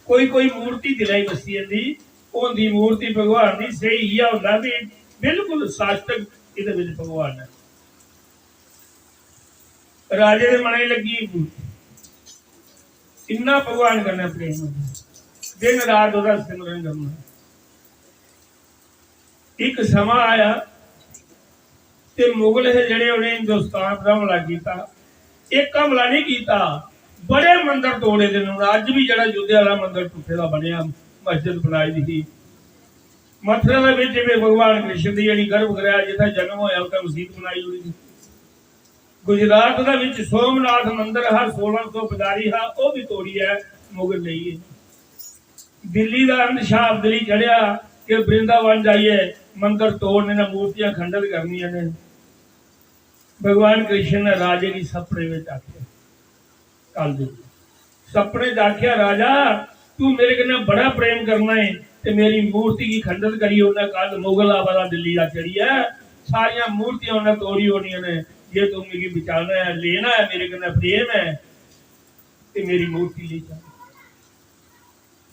कोई कोई मूर्ति दिलै च बस्सी जंदी, होंदी मूर्ति भगवान दी स्हेई इ'यै होंदा कि बिल्कुल साष्टक एह्दे बिच भगवान ऐ। राजे दे मनै च लग्गी मूर्ति, इन्ना भगवान कन्नै प्रेम होंदा, दिन रात ओह्दा सिमरन करना। इक समां आया ते मुगल हे जेह्ड़े, उ'नें हिंदुस्तान पर हमला कीता। इक हमला नहीं कीता, बड़े मंदर तोड़े दे न। अज्ज भी जेह्ड़ा अयोध्या आह्ला मंदर टुट्टे दा बनेआ, मस्जिद बनाई दी ही। मथुरा दे बिच भी भगवान कृष्ण दी जेह्ड़ी गर्भगृह जित्थै जन्म होया, उत्थै मसीत बनाई ओड़ी दी। गुजरात दे विच सोमनाथ मंदर हा, सोलह सौ पुजारी हा, ओह भी तोड़ियै मुगल लेई गे। दिल्ली दा अंध शाह अब्दली चढ़िया कि वृंदावन जाइए मंदर तोड़ने ने, मूर्तियां खंडित करनियां ने। भगवान कृष्ण ने राजे गी सपने विच आख्या, कल दे सपने च आख्या, "राजा, तू मेरे कन्नै बड़ा प्रेम करना है ते मेरी मूर्ति गी खंडित करी ओड़ना। कल मुगल आवा दा दिल्ली दा चढ़ियै, सारियां मूर्तियां उन्नै तोड़ी ओड़नियां ने। जे तू मिगी बचाना ऐ, लेना ऐ, मेरे कन्नै प्रेम ऐ, ते मेरी मूर्ति लेई जा।"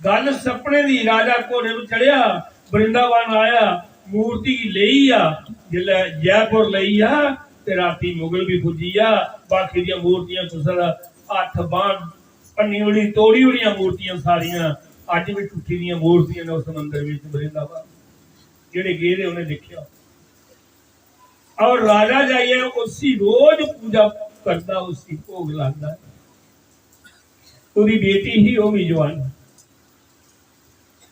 गल्ल सपने दी, राजा घोड़े पर चढ़िया, वृंदावन आया, मूर्ति गी लेई आ, जिसलै जयपुर लेई आ, ते राती मुगल भी पुज्जी आ, बाकी दियां मूर्तियां कुसै दा हत्थ बांह भन्नी ओड़ी, तोड़ी ओड़ियां मूर्तियां सारियां। अज्ज भी टुट्टी दियां मूर्तियां न उस मंदर विच वृंदावन। जेह्ड़े गेदे उ'नें दिक्खेआ। और राजा जाइयै उसी रोज पूजा करदा, उसी भोग लांदा। ओह्दी बेटी ही, ओह् भी जवान,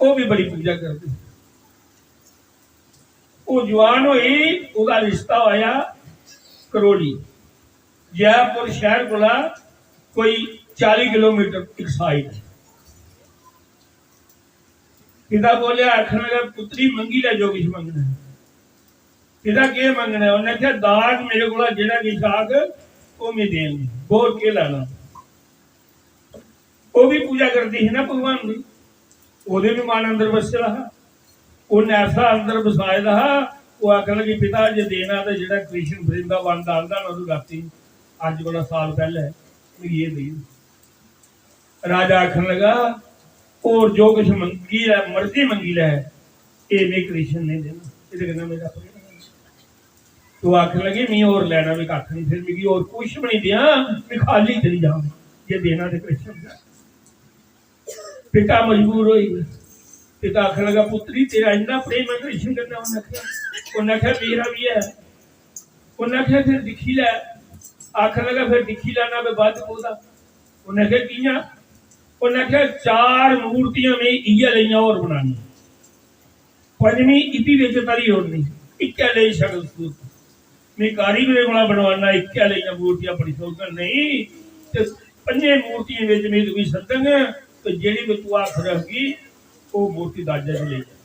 ओह् भी बड़ी पूजा करदी। ओह् जवान होई, ओह्दा रिश्ता होया करोली। जयपुर शैह्र कोला कोई चाली किलोमीटर इक साइड। पिता बोलेआ, आखन लगा, "पुत्री, मंगी लै जो किश मंगना है।" पिता, "केह् मंगना है?" उन्नै आखेआ, "दाज मेरे कोला जेह्ड़ा किश आग, ओह् में देंग, होर केह् लैना?" ओह् भी पूजा करदी ही ना भगवान दी, ओह्दे भी मन अंदर बस्से दा हा। उन्नै ऐसा अंदर बसाए दा हा, ओह् आखन लगी, "पिता, जे देना ते जेह्ड़ा कृष्ण वृंदावन दा आंदा ना, ओह् रातीं, अज्ज कोला साल पैह्ले, मिगी एह् देई ओड़।" राजा आखन लगा, "होर जो किश मंगी लै, मर्जी मंगी लै, एह् में कृष्ण नहीं देना, एह्दे कन्नै मेरा प्रेम है।" तो आखन लगी, "मी होर लैना बी कक्ख नहीं, फिर मिगी होर कुछ भी नहीं देआं, मैं खाली चली जाऊं, जे देना ते कृष्ण दा।" पिता मजबूर होई गे। पिता आखन लगा, "पुत्री, तेरा इन्ना प्रेम है कृष्ण कन्नै?" उन्नै आखेआ, उन्नै आखेआ, "मेरा भी है।" उन्नै आखेआ, "फिर दिक्खी लै।" आखन लगा, "फिर दिक्खी लैना, वे बद्ध कोह्दा?" उन्नै आखेआ, "कि'यां?" उन्नै आखेआ, "चार मूर्तियां में इ'यै लेइयां होर बनानियां, पंजमी इ'दी बिच धरी ओड़नी, इक्कै लेई शकल सूरत। में कारीगरें कोला बनवाना, इक्कै लेइयां मूर्तियां बनी सकङन नेईं, ते पंजें मूर्तियें बिच में तुगी सद्दङ, ते जेह्ड़ी में तू आख रखगी, ओह् मूर्ति दाजै च लेई जा।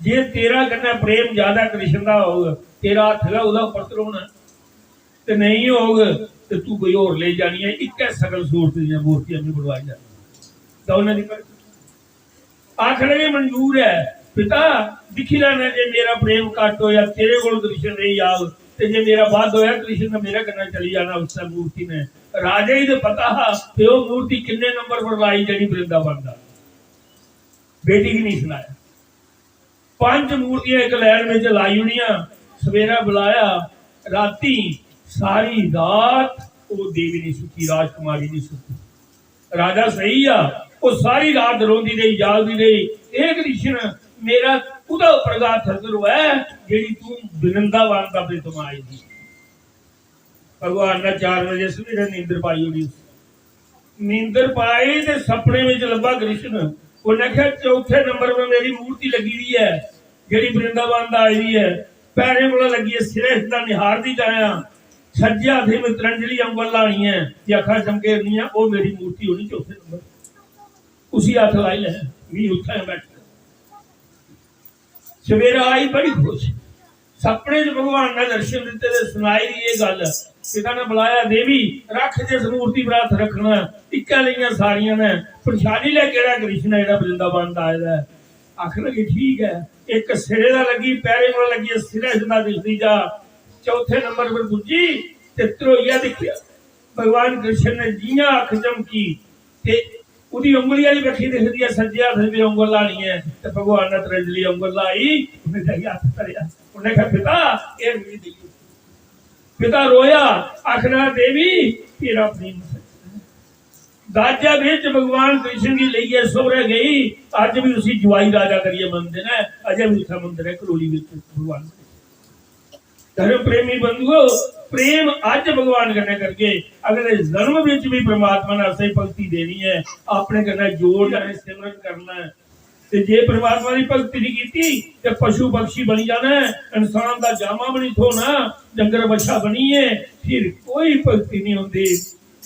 जे तेरा कन्नै प्रेम ज्यादा कृष्ण दा होग, तेरा हत्थ गै ओह्दा उप्पर धरोना, ते नेईं होग, ते तू कोई होर लेई जानी ऐ। इक्कै सकल सूरत दियां मूर्तियां में बनवाई लैनियां।" दौनें दी पर आखन लगे, "मंजूर ऐ पिता, दिक्खी लैना, जे मेरा प्रेम घट्ट होया, तेरे कोल कृष्ण रेही जाग, ते जे मेरा बद्ध होया, कृष्ण ने मेरे कन्नै चली जाना उस्सै मूर्ति ने।" राजे गी ते पता हा कि ओह् मूर्ति किन्ने नंबर पर लाई, जेह्ड़ी वृंदावन दा। बेटी गी नहीं सनाया। पंज मूर्तियां इक लैन बिच लाई ओड़ियां। सवेरै बुलाया, रातीं सारी रात ओह् देवी नहीं सुत्ती, राजकुमारी नहीं सुत्ती। राजा सही आ, ओह् सारी रात रोंदी रेही, जागदी रेही, "हे कृष्ण, मेरा कुदै उप्पर गै हत्थ धरोऐ, जेह्ड़ी तूं वृंदावन दा प्रीतमा आई दी।" भगवान ने चार बजे सवेरे नींदर पाई ओड़ी। नींदर पाई ते सपने बिच लब्भा कृष्ण। उन्नै आखेआ, "चौथे नंबर पर मेरी मूर्ति लग्गी दी ऐ, जेह्ड़ी वृंदावन दा आई दी ऐ। पैरें कोला लग्गियै सिरै दा निहारदी जायां, सज्जे हत्थै में तरंजली औंगल लानी ऐ, जे अक्खां चमकेरनियां, ओह् मेरी मूर्ति होनी चौथे नंबर।" उसी हत्थ लाई लै, मी उत्थै बैठे। सवेरा आई बड़ी खुश, सपने च भगवान ने दर्शन दित्ते ते सनाई दी एह् गल्ल। पिता ने बुलाया, "देवी, रख जिस मूर्ति पर हत्थ रखना, इक्कै लेइयां सारियां ने, पन्छानी लै केह्ड़ा कृष्ण ऐ जेह्ड़ा वृंदावन दा आए दा ऐ।" आखन लगी, "ठीक ऐ।" इक सिरे दा लग्गी, पैरें कोला लग्गियै सिरै थमां दिखदी जा, चौथे नंबर पर पुज्जी ते ध्रोइयै दिक्खेआ, भगवान कृष्ण ने जि'यां अक्ख झमकी ते ओह्दी उंगली आह्ली बक्खी दिखदी ऐ, सज्जे हत्थ दी उंगल लानी ऐ, ते भगवान ने तरंजली उंगल लाई, उन्नै जाइयै हत्थ धरेआ। उन्नै आखेआ, "पिता, एह् मिगी देई ओड़।" पिता रोया, आखना, "देवी, तेरा प्रेम सच्चा ऐ।" दाजै बिच भगवान कृष्ण गी लेइयै सौह्रे गेई, अज्ज बी उसी जुआई राजा करियै मनदे न, अजें बी उत्थै मंदर ऐ करोली बिच भगवान कृष्ण। धर्म प्रेमी बंधुओ, प्रेम अज्ज भगवान कन्नै करगे, अगले जन्म बिच भी परमात्मा ने असें भक्ति देनी ऐ, अपने कन्नै जोड़ लैने, सिमरन करना ऐ। ते जे परमात्मा दी भक्ति नहीं कीती ते पशु पक्षी बनी जाना ऐ, इंसान दा जामा भी नहीं थ्होना, डंगर बच्छा बनियै फिर कोई भक्ति नहीं होंदी।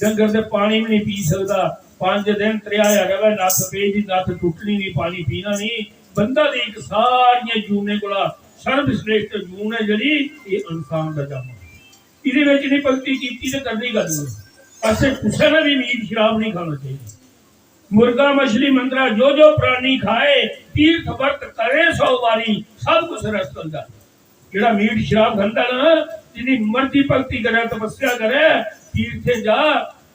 डंगर ते पानी भी नहीं पी सकदा, पंज दिन त्रेहाया रवै, नस पेई दी, नस टुट्टनी नहीं, पानी पीना नहीं। बंदा दी इक सारियां जूनें कोला सर्वश्रेष्ठ जून ऐ जेह्ड़ी, एह् इंसान दा जामा। एह्दे बिच नहीं भक्ति कीती ते करनी कदूं ऐ? असें कुसै ने भी मीट शराब नहीं खाना चाहिए। मुर्गा, मछली, मंदरा जो जो प्राणी खाए, तीर्थ व्रत करे सौ बारी, सब कुछ रस बन जाता। जेह्ड़ा मीट शराब खंदा ना, जिन्नी मर्जी भक्ति करै, तपस्या करै, तीर्थे जा,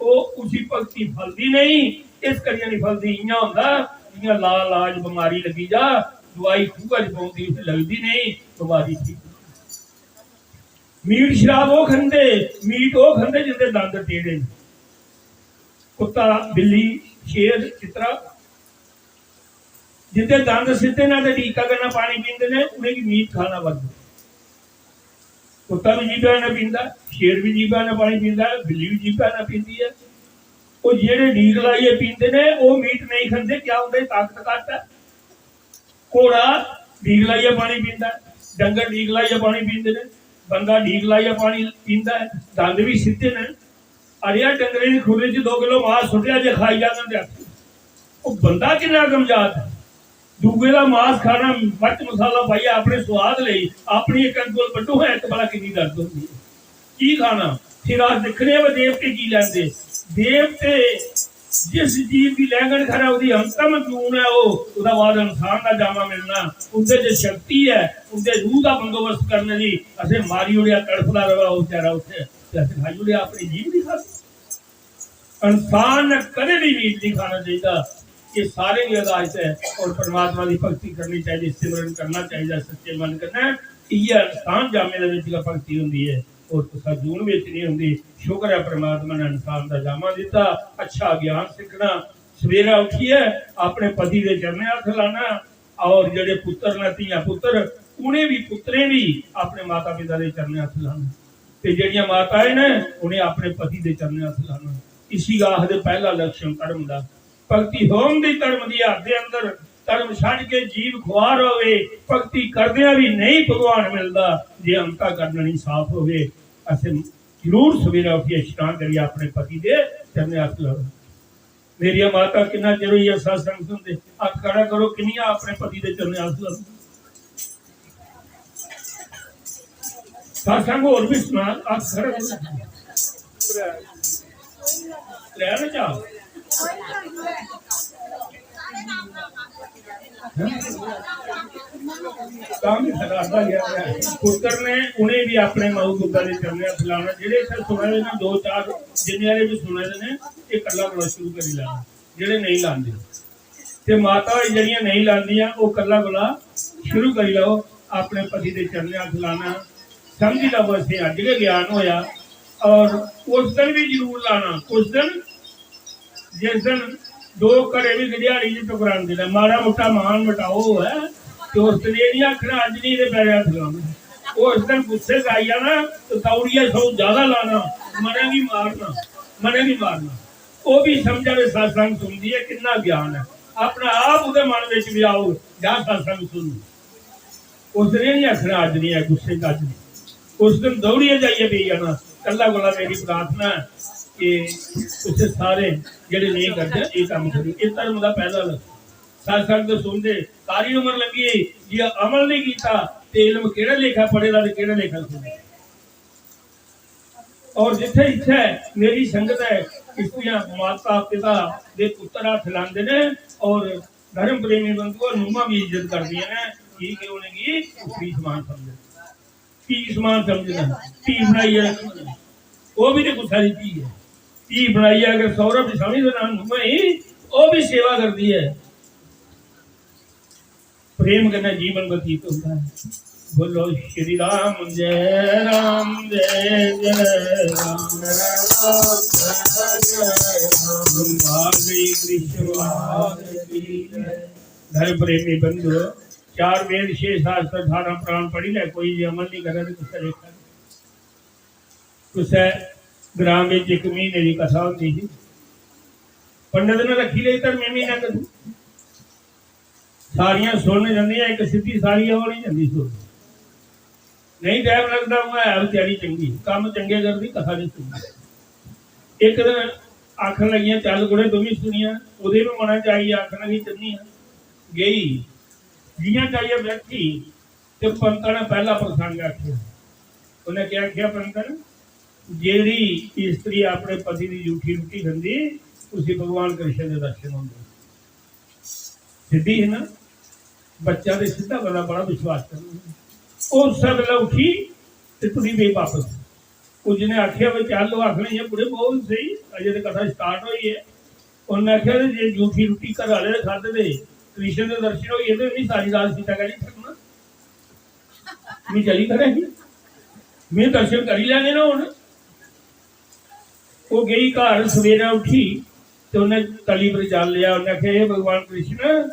ओह् उसी भक्ति फलदी नहीं। इस करियै नहीं फलदी। इ'यां होंदा जि'यां ला लाज बमारी लग्गी जा, दवाई खूहै च पौंदी, उसी लगदी नहीं, बमारी ठीक। मीट शराब ओह् खंदे, मीट ओह् खंदे जिंदे दंद टेढ़े न। कुत्ता, बिल्ली, शेर, चित्तरा, जिंदे दंद सिद्धे न ते ढीका कन्नै पानी पींदे न, उ'नेंगी मीट खाना बंद। कुत्ता भी जीभा ने पींदा, शेर भी जीभा ने पानी पींदा, बिल्ली भी जीभा ने पींदी ऐ। ओह् जेह्ड़े ढीक लाइयै पींदे न, ओह् मीट नेईं खंदे, क्या उं'दे च ताकत घट्ट ऐ? घोड़ा ढीक लाइयै पानी पींदा ऐ, डंगर ढीक लाइयै पानी पींदे न, बंदा ढीक लाइयै पानी पींदा ऐ, दंद भी सिद्धे न। अड़ेआ, डंगरे दी खुरली च दो किलो मास सुट्टेआ, जे खाई जाङन ते आखो। ओह् बंदा किन्ना कमजात ऐ। दूए दा मास खाना, मर्च मसाला पाइयै अपने स्वाद लेई, अपनी इक अंगुल बड्डो है, इक भला किन्नी दर्द होंदी ऐ। की खाना? फिर अस दिक्खने आं, देवते की लैंदे। देवते जिस जीव दी लैंगन खरै, ओह्दी अंतम जून ऐ, ओह्, ओह्दा बाद इंसान दा जामा मिलना। उं'दे च शक्ति ऐ, उं'दे रूह दा बंदोबस्त करने दी। असें मारी ओड़ेआ, तड़फदा र'वै ओह् बेचारा उत्थै, ते असें खाई ओड़ेआ, अपनी जीभ दी खाद्धी। इंसान ने कदें भी मीट नहीं खाना चाहिए। ये सारे गी हदायत ऐ। और परमात्मा दी भक्ति करनी चाहिए, सिमरन करना चाहिए सच्चे मन कन्नै। इ'यै इंसान जामे दे बिच गै भक्ति होंदी ऐ, और कुसै जून बिच नहीं होंदी। शुक्र ऐ, परमात्मा ने इंसान दा जामा दित्ता, अच्छा ज्ञान सिक्खना, सवेरा उठियै अपने पति दे चरणें हत्थ लाना, और जेह्ड़े पुत्तर न, धियां पुत्तर, उ'नें बी, पुत्तरें बी अपने माता पिता दे चरणें हत्थ लाना, ते जेह्ड़ियां माताएं न, उ'नें अपने पति दे चरणें हत्थ लाना। इसी आखदे पैह्ला लक्षण धर्म दा। भक्ति होम दी धर्म दी हद दे अंदर, धर्म छड्ड के जीव खुआर होवे, भक्ति करदियां भी नहीं भगवान मिलदा, जे अंतःकरण नहीं साफ होवे। असें जरूर सवेरा उठियै इशनान करियै अपने पति दे चरणें हत्थ लाओ। मेरिया माता, किन्ना चिर होई गेआ सत्संग सुनदे, हत्थ खड़ा करो, किन्नियां अपने पति दे चरणें हत्थ लाओ। सत्संग होर भी सुना, हत्थ खड़ा करो। त्रै ना चार? तां भी सदा अद्धा गया है। पुत्र ने उ'नें भी अपने माऊ बब्बै दे चरणें हत्थ लाना। जेह्ड़े इत्थै सुना दे न, दो चार जिन्ने आह्ले भी सुना दे न, एह् कल्ला कोला शुरू करी लैना, जेह्ड़े नेईं लांदे। ते माता होई जेह्ड़ियां नेईं लांदियां, ओह् कल्ला कोला शुरू करी लैओ। अपने पति दे चरणें हत्थ लाना, समझी लैओ, असें अज्ज गै ज्ञान होया। और उस दिन भी जरूर लाना। उस दिन, जिस दिन दो घड़े भी गडियारी च टकरांदे न, माड़ा मुट्टा मान मटाओ होऐ, ते उस दिन एह् निं आखना, "अज्ज निं एह्दे पैरें हत्थ लाना।" उस दिन गुस्से च आई जाना ते दौड़ियै सौ ज्यादा लाना, मनै गी मारना, मनै गी मारना। ओह् भी समझा दे सत्संग सुनदी ऐ, किन्ना ज्ञान ऐ। अपना आप ओह्दे मन बिच बी आओ, जा सत्संग सुन। उस दिन एह् निं आखना, "अज्ज निं ऐ, गुस्से च अज्ज निं।" उस दिन दौड़ियै जाइयै पेई जाना। कल्ला कोला मेरी प्रार्थना ऐ कि तुसें सारे जेह्ड़े नेईं करदे, एह् कम्म करो। एह् धर्म दा पैह्ला लक्ष्य। सत्संग ते सुनदे, सारी उम्र लंघी गेई, जे अमल नहीं कीता, ते इल्म केह्ड़े लेखा पढ़े दा ते केह्ड़े लेखा सुने दा। और जित्थे इत्थे मेरी संगत ऐ, इत्थुआं माता पिता दे पुत्तर हत्थ लांदे ने और धर्म प्रेमी बंधुओ, नूंहां भी इज्जत करदियां ने, की के उ'नेंगी पुत्री समान समझदे, धी समान समझदे, धी बनाइयै रखदे। ओह् भी ते कुसै दी धी ऐ, धी बनाइयै अगर सौह्रा भी समझदे ना नूंहां गी, ओह् भी सेवा करदी ऐ। प्रेम कन्नै जीवन व्यतीत होता है। बोलो श्री राम जय राम जय जय राम। राम जय राम। श्री कृष्ण महाराज की जय। धर्म प्रेमी बंधु, चार वेद, छे शास्त्र, अठारह पुराण पढ़ी ले, कोई जे अमल नहीं करे तो कुछ लेखा नहीं। कुसै ग्रां विच इक म्हीने दी कथा होंदी ही। पंडित ने रखी लेई धर्मी म्हीना कदूं। सारियां सुनन जंदियां, इक सिद्धी सारी ओह् निं जंदी सुनन। नेईं टैम लगदा, उ'आं है बेचारी चंगी, कम्म चंगे करदी, कथा निं सुनदी। इक दिन आखन लगियां, "चल कुड़े, तूं बी सुनिया।" ओह्दे बी मना च आई, आखन लगी, "चलनी आं।" गेई। जि'यां जाइयै बैठी, ते पंत ने पैह्ला प्रसंग आखेआ। उ'न्नै केह् आखेआ पंत ने? "जेह्ड़ी स्त्री अपने पति दी जूठी रुट्टी खंदी, उसी भगवान कृष्ण दे दर्शन होंदे।" सिद्धी ही ना, बच्चा ते सिद्धा बंदा बड़ा विश्वास करना। ओह् उस्सै बेल्लै उठी ते टुरी पेई बापस। ओह् जि'नें आखेआ, "वे चल," ओह् आखन लगियां, "कुड़े, बोल स्हेई, अजें ते कथा start होई ऐ।" उ'न्नै आखेआ, "ते जे जूठी रुट्टी घर आह्ले दे खाद्धे दे कृष्ण दे दर्शन होई गे, ते मी सारी रात सीता कैह्ली थकना? मी चली खड़े ही, मी दर्शन करी लैने न हून।" ओह् गेई घर, सवेरै उठी ते उ'न्नै तली पर जल लेआ। उ'न्नै आखेआ, "हे भगवान कृष्ण,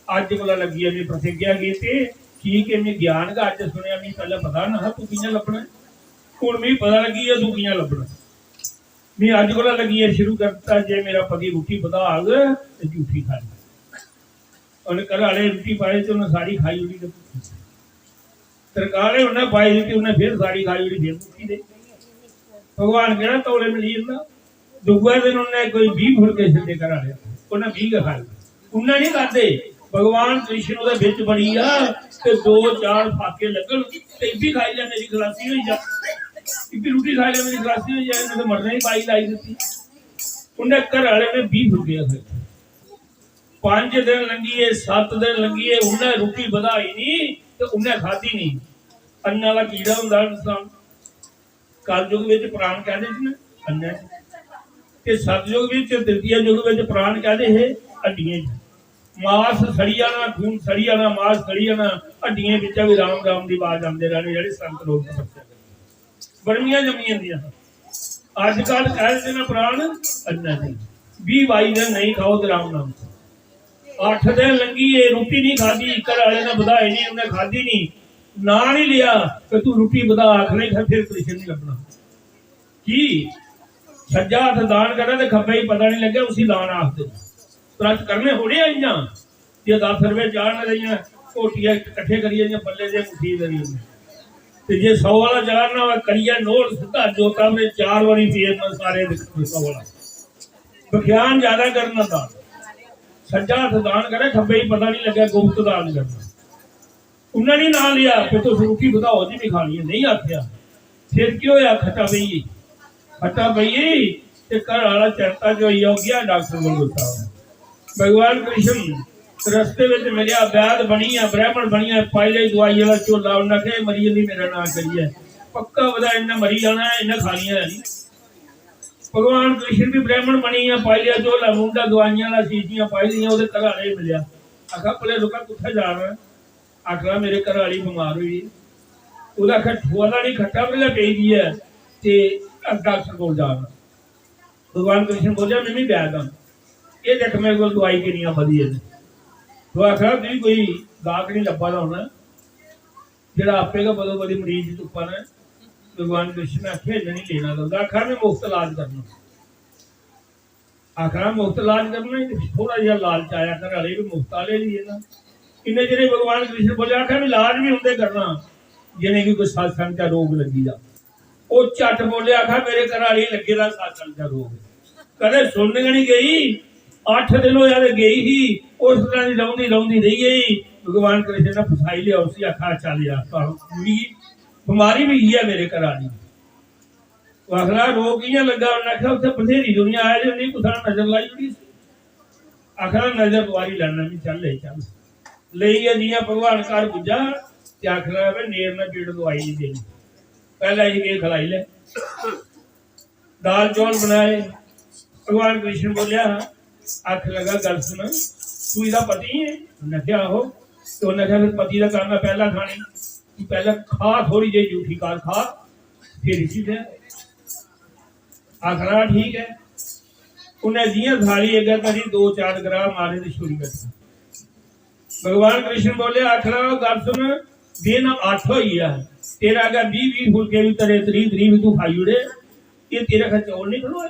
अज्ज कोला लग्गियै में प्रतिज्ञा कीती, की के में ज्ञान गै अज्ज सुनेआ, मी पैह्लें पता नेहा तूं कि'यां लब्भना ऐ। हून मी पता लग्गी गेआ तूं कि'यां लब्भना। मी अज्ज कोला लग्गियै शुरू करी दित्ता, जे मेरा पति रुट्टी बधाग ते जूठी खानी।" उ'न्नै घरै आह्ले रुट्टी पाई ते उ'न्नै सारी खाई ओड़ी। ते तरकालें उ'न्नै पाई दित्ती, उ'न्नै फिर सारी खाई ओड़ी, फिर मुक्की दे। भगवान केह्ड़ा तौले मिली जंदा। दूए दिन उ'न्नै कोई बीह् फुलके छंडे घरै आह्ले, उ'न्नै बीह् गै खाई। उ'न्नै निं खाद्धे, भगवान कृष्ण ओह्दे बिच बड़ी गेआ ते दो चार फाके लग्गन ते इब्बी खाई लै, मेरी खलासी होई जा, इब्बी रुट्टी खाई लै, मेरी खलासी होई जा, इ'न्नै ते मरने दी बाई लाई दित्ती। उ'न्नै घरै आह्ले ने बीह् फुलके गै खाद्धे। पंज दिन लंघी गे, सत्त दिन लंघी गे, उ'न्नै रुट्टी बधाई निं ते उ'न्नै खाद्धी निं। अन्ना दा कीड़ा होंदा इंसान। कलयुग बिच प्राण कैह्दे च न? अन्नै च। ते सतयुग बिच, तृतीय युग बिच प्राण कैह्दे हे? हड्डियें च। मास सड़ी जाना, खून सड़ी जाना, मास सड़ी जाना, हड्डियें बिच्चा बी राम राम दी आवाज आंदे रैह्ने, जेह्ड़े संत लोक तपस्या करदे। बर्मियां जम्मी जंदियां। अज्जकल कैह्दे च न प्राण? अन्नै च। बीह बाई दिन नहीं खाओ ते राम नाम। अठ दिन लंघी गे, रुट्टी नहीं खादी, घर वाले ने बधाई नहीं, उन्हें खादी नहीं, ना नहीं लिया कि तू रुट्टी बधा, आखने का फिर कृष्ण नहीं लभना। की? सज्जा हत्थ दान करे ते खब्बे ही पता नहीं लगे, उसी दान आखदे। व्रत करने थोड़े आ इयां, जे दस रुपए चाढ़ने ते इयां घोटिया कट्ठे करियै इयां पल्ले जे मुठी करी ओड़ने। ते जे सौ वाला चाढ़ना होऐ, करियै नोट सिद्धा जोता में चार बारी फेरना सारे दे सौ वाला। विख्यान ज्यादा करना दान। सज्जा हत्थ दान करे, खब्बे ही पता नहीं लगे, गुप्त दान करना। उन्हें नहीं ना लिया कि तुस रुट्टी बधाओ जी, नहीं खानी है, नहीं आख्या। फिर की होया? खट्टा पेई गेई, खट्टा पेई गेई ते घर वाला चैंता च होई गेआ, डॉक्टर कोल गुस्सा। भगवान कृष्ण रस्ते विच मिलेआ, वैद बनिया, ब्राह्मण बनिया, पाई लेई दवाई वाला झोला, उन्हें आखेआ, "एह् मरी जंदी मेरा नांऽ करियै, पक्का पता इन्नै मरी जाना ऐ, इन्नै खानियां है नहीं।" भगवान कृष्ण भी ब्राह्मण बनिया, पाई लेआ झोला, मुंडा दवाइयां वाला शीशियां पाई लेइयां, ओह्दे घर आह्ले गी मिलेआ, आखा, "भले लोका, कुत्थै जा रहा है?" आखा, "मेरे घर आह्ली बमार होई।" ओह्दा आखा, "ठुआ दा नहीं, खट्टा पर गै पेई दी ऐ, ते डॉक्टर कोल जा रहा।" भगवान कृष्ण बोलेआ, "मैं भी वैद आं, एह् देख मेरे कोल दवाई किन्नियां बधिया न।" तो आखा, "तुगी कोई गाहक नहीं लब्भा दा होना, जेह्ड़ा आपे गै बदो बदी मरीज तुप्पा ना।" भगवान कृष्ण ने आखेआ, "इन्ना नहीं लेना लगदा।" आखा, "मैं मुफ्त इलाज करना।" आखा, "मुफ्त इलाज करना ही?" थोड़ा जेहा लालच आया, घर आह्ले भी मुफ्त आह्ले भी है ना। इन्ने चिरे भगवान कृष्ण बोले, आखा, "मैं इलाज भी उंदे करना, जिनेंगी कोई सत्संग चा रोग लग्गी जा।" ओह् झट बोले, आखा, "मेरे घर आह्ली लग्गे दा सत्संग चा रोग, कदें सुनन गै नहीं गई, अट्ठ दिन होया ते गई ही, उस तरह दी रौंदी रौंदी रेही गई।" भगवान कृष्ण ने फसाई लिया उसी, आखा, "चल यार, तां मिगी बमारी भी इयै मेरे घर आह्ली।" ओह् आखदा, "रोग कि'यां लग्गा?" उन्नै आखेआ, "उत्थै बथ्हेरी दुनिया आई दी होंदी, कुसै ने नजर लाई ओड़ी।" आखदा, "नजर तुआरी लैना में, चल ले चल।" लेइयै जि'यां भगवान घर पुज्जा ते आखदा, "भाई, नेर ने पीड़ दोआई नहीं देनी, पैह्लें इसी केह् खलाई ले।" दाल चौल बनाए। भगवान कृष्ण बोलेआ, आखन लगा, "गल सुन, तू एह्दा पति है?" उन्नै आखेआ, "आहो।" ते उन्नै आखेआ, "फिर पति दा करना पैह्ला खाने, तू पैह्ला खा, थोड़ी जेही जूठी कर, खा, फिर इसी दे।" आखना, "ठीक है।" उन्नै जि'यां थाली अग्गें धरी, दो चार ग्राह मारे ते छुड़ी बैठा। भगवान कृष्ण बोले, आखना, "गल सुन, दिन अट्ठ होई गेआ, तेरे अग्गें बीह बीह फुलके बी धरे, त्रीह त्रीह बी तू खाई ओड़े, एह् तेरे कशा चौल नहीं खलोए?"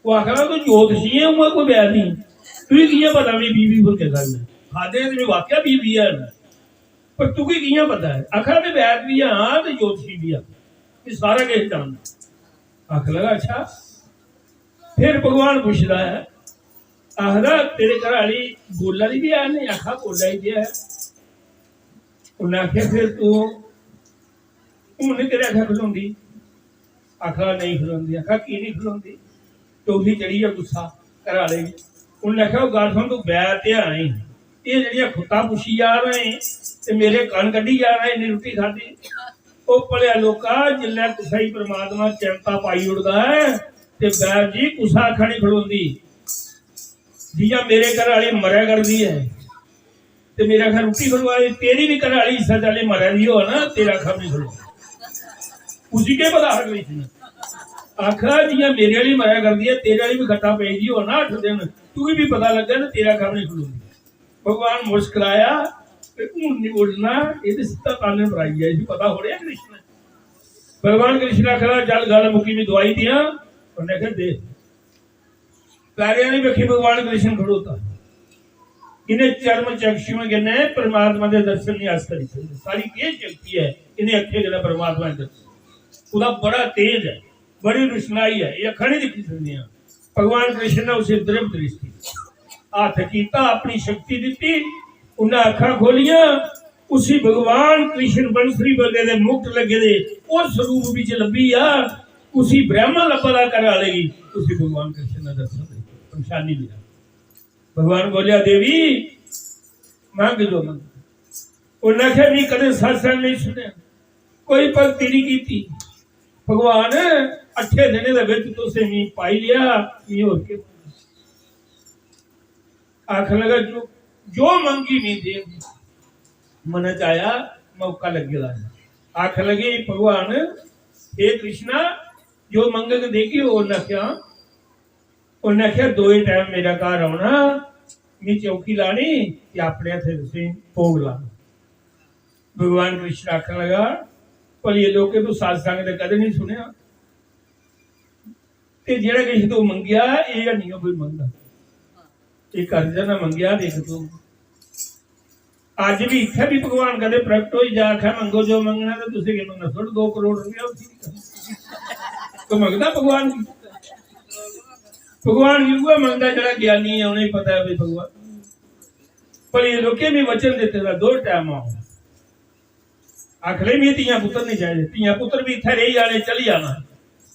ओह् आखना, "तू ज्योतिषी है, उ'आं कोई बैद नहीं, तुगी कि'यां पता में बीह बीह फुलके खाई ओड़े? खाद्धे ते में वाकया बीह बीह हैन, पर तुगी कि'यां पता है?" आखना, "में बैद भी हां ते ज्योतिषी भी हां, में सारा किश जानना।" आखन लगा, "अच्छा।" फिर भगवान पुछदा ऐ, आखदा, "तेरे घर आह्ली बोल्ला दी बी है?" नहीं, आखा, "बोल्ला दी ते है।" उन्नै आखेआ, "फिर तू हून नहीं तेरे आखा खलोंदी?" आखा, "नहीं खलोंदी।" आखा, "की नहीं खलोंदी?" ते उसी चढ़ी गेआ गुस्सा घर आह्ले गी। उन्नै आखेआ, "ओह् गल्ल सुन, तू बैद ते है नहीं, एह् जेह्ड़ियां खुत्तां पुच्छी जा रहे ते मेरे कन्न कड्ढी जा रहे, इन्नी रुट्टी खाद्धी।" ओह् भलेआ लोका, जिसलै कुसै गी परमात्मा चैंता पाई ओड़दा ऐ, ते बैद जी कुसै आखा नहीं खलोंदी। जि'यां मेरे घर आह्ली मरै करदी ऐ, ते मेरे आखा रुट्टी खलोआ दी, तेरी बी घर आह्ली इस्सै चाल्ली मरै दी होऐ ना, तेरा आखा बी खलोआ। उसी केह् पता हा कृष्ण ने? आखा, "जि'यां मेरे आह्ली मरै करदी ऐ, तेरे आह्ली बी खट्टा पेई दी होऐ ना अट्ठ दिन, तुगी बी पता लग्गै ना, तेरा आखा बी नहीं खलोंदी।" भगवान मुस्कराया, "ते हून नहीं बोलना, एह् ते सिद्धा ताने पर आई गेआ, इसी पता थोड़े ऐ कृष्ण ने।" भगवान कृष्ण ने आखा, "चल, गल्ल मुक्की, में दवाई दियां।" उन्नै आखेआ, "दे।" पैरें आह्ली बक्खी भगवान कृष्ण खड़ोता। इन्हें चर्म चक्षुएं कन्नै परमात्मा दे दर्शन नहीं अस करी सकदे। सारी केह् शक्ति ऐ इन्हें अक्खें कन्नै परमात्मा दे दर्शन? ओह्दा बड़ा तेज ऐ, बड़ी रुशनाई ऐ, एह् अक्खां नहीं दिक्खी सकदियां। भगवान कृष्ण ने उसी दृढ़ दृष्टि, हत्थ कीता, अपनी शक्ति दित्ती, उन्नै अक्खां खोलियां, उसी भगवान कृष्ण बंसरी बल्ले दे मुकुट लग्गे दे उस रूप बिच लब्भी आ, उसी ब्रह्मा लब्भा दा घरै आह्ले गी, उसी भगवान कृष्ण ने दर्शन दित्ते, पंछानी लिया। भगवान बोलेआ, "देवी, मंग जो मंग।" उन्नै आखेआ, "मी कदें सत्संग नहीं सुनेआ, कोई भक्ति नहीं कीती। भगवान, अट्ठे दिनें दे बिच तुसें मी पाई लेआ, मी होर केह् मंगना?" आखन लगा, "जो, जो मंगी मी दे।" मनै च आया, मौका लग्गे दा ऐ। आखन लगे, "भगवान, हे कृष्णा, जो मंगग देगी।" उन्नै आखेआ, उन्नै आखेआ, "दोए टैम मेरे घर औना, मी चौकी लानी ते अपने हत्थें तुसें भोग लाना।" भगवान कृष्ण आखन लगा, "भलिये लोके, तू सत्संग ते कदें नहीं सुनेआ, ते जेह्ड़ा किश तू मंगेआ, एह् गै नहीं कोई मंगदा। एह् कर्ज ना मंगेआ, देख तू।" अज्ज भी इत्थै भी भगवान कदें प्रकट होई जा, आखै, "मंगो जो मंगना, ते तुसें केह् मंगना? सुट्ट दो करोड़ रपेआ उसी।" तो मंगदा भगवान गी। भगवान गी उ'ऐ मंगदा जेह्ड़ा ज्ञानी ऐ, उ'नेंगी पता ऐ भी भगवान। पर ये लोकें भी वचन दित्ते दा, "दो टैम आओ।" आखले, "मिगी धियां पुत्तर नहीं चाहिए।" धियां पुत्तर भी इत्थै रेही जाने, चली जाना,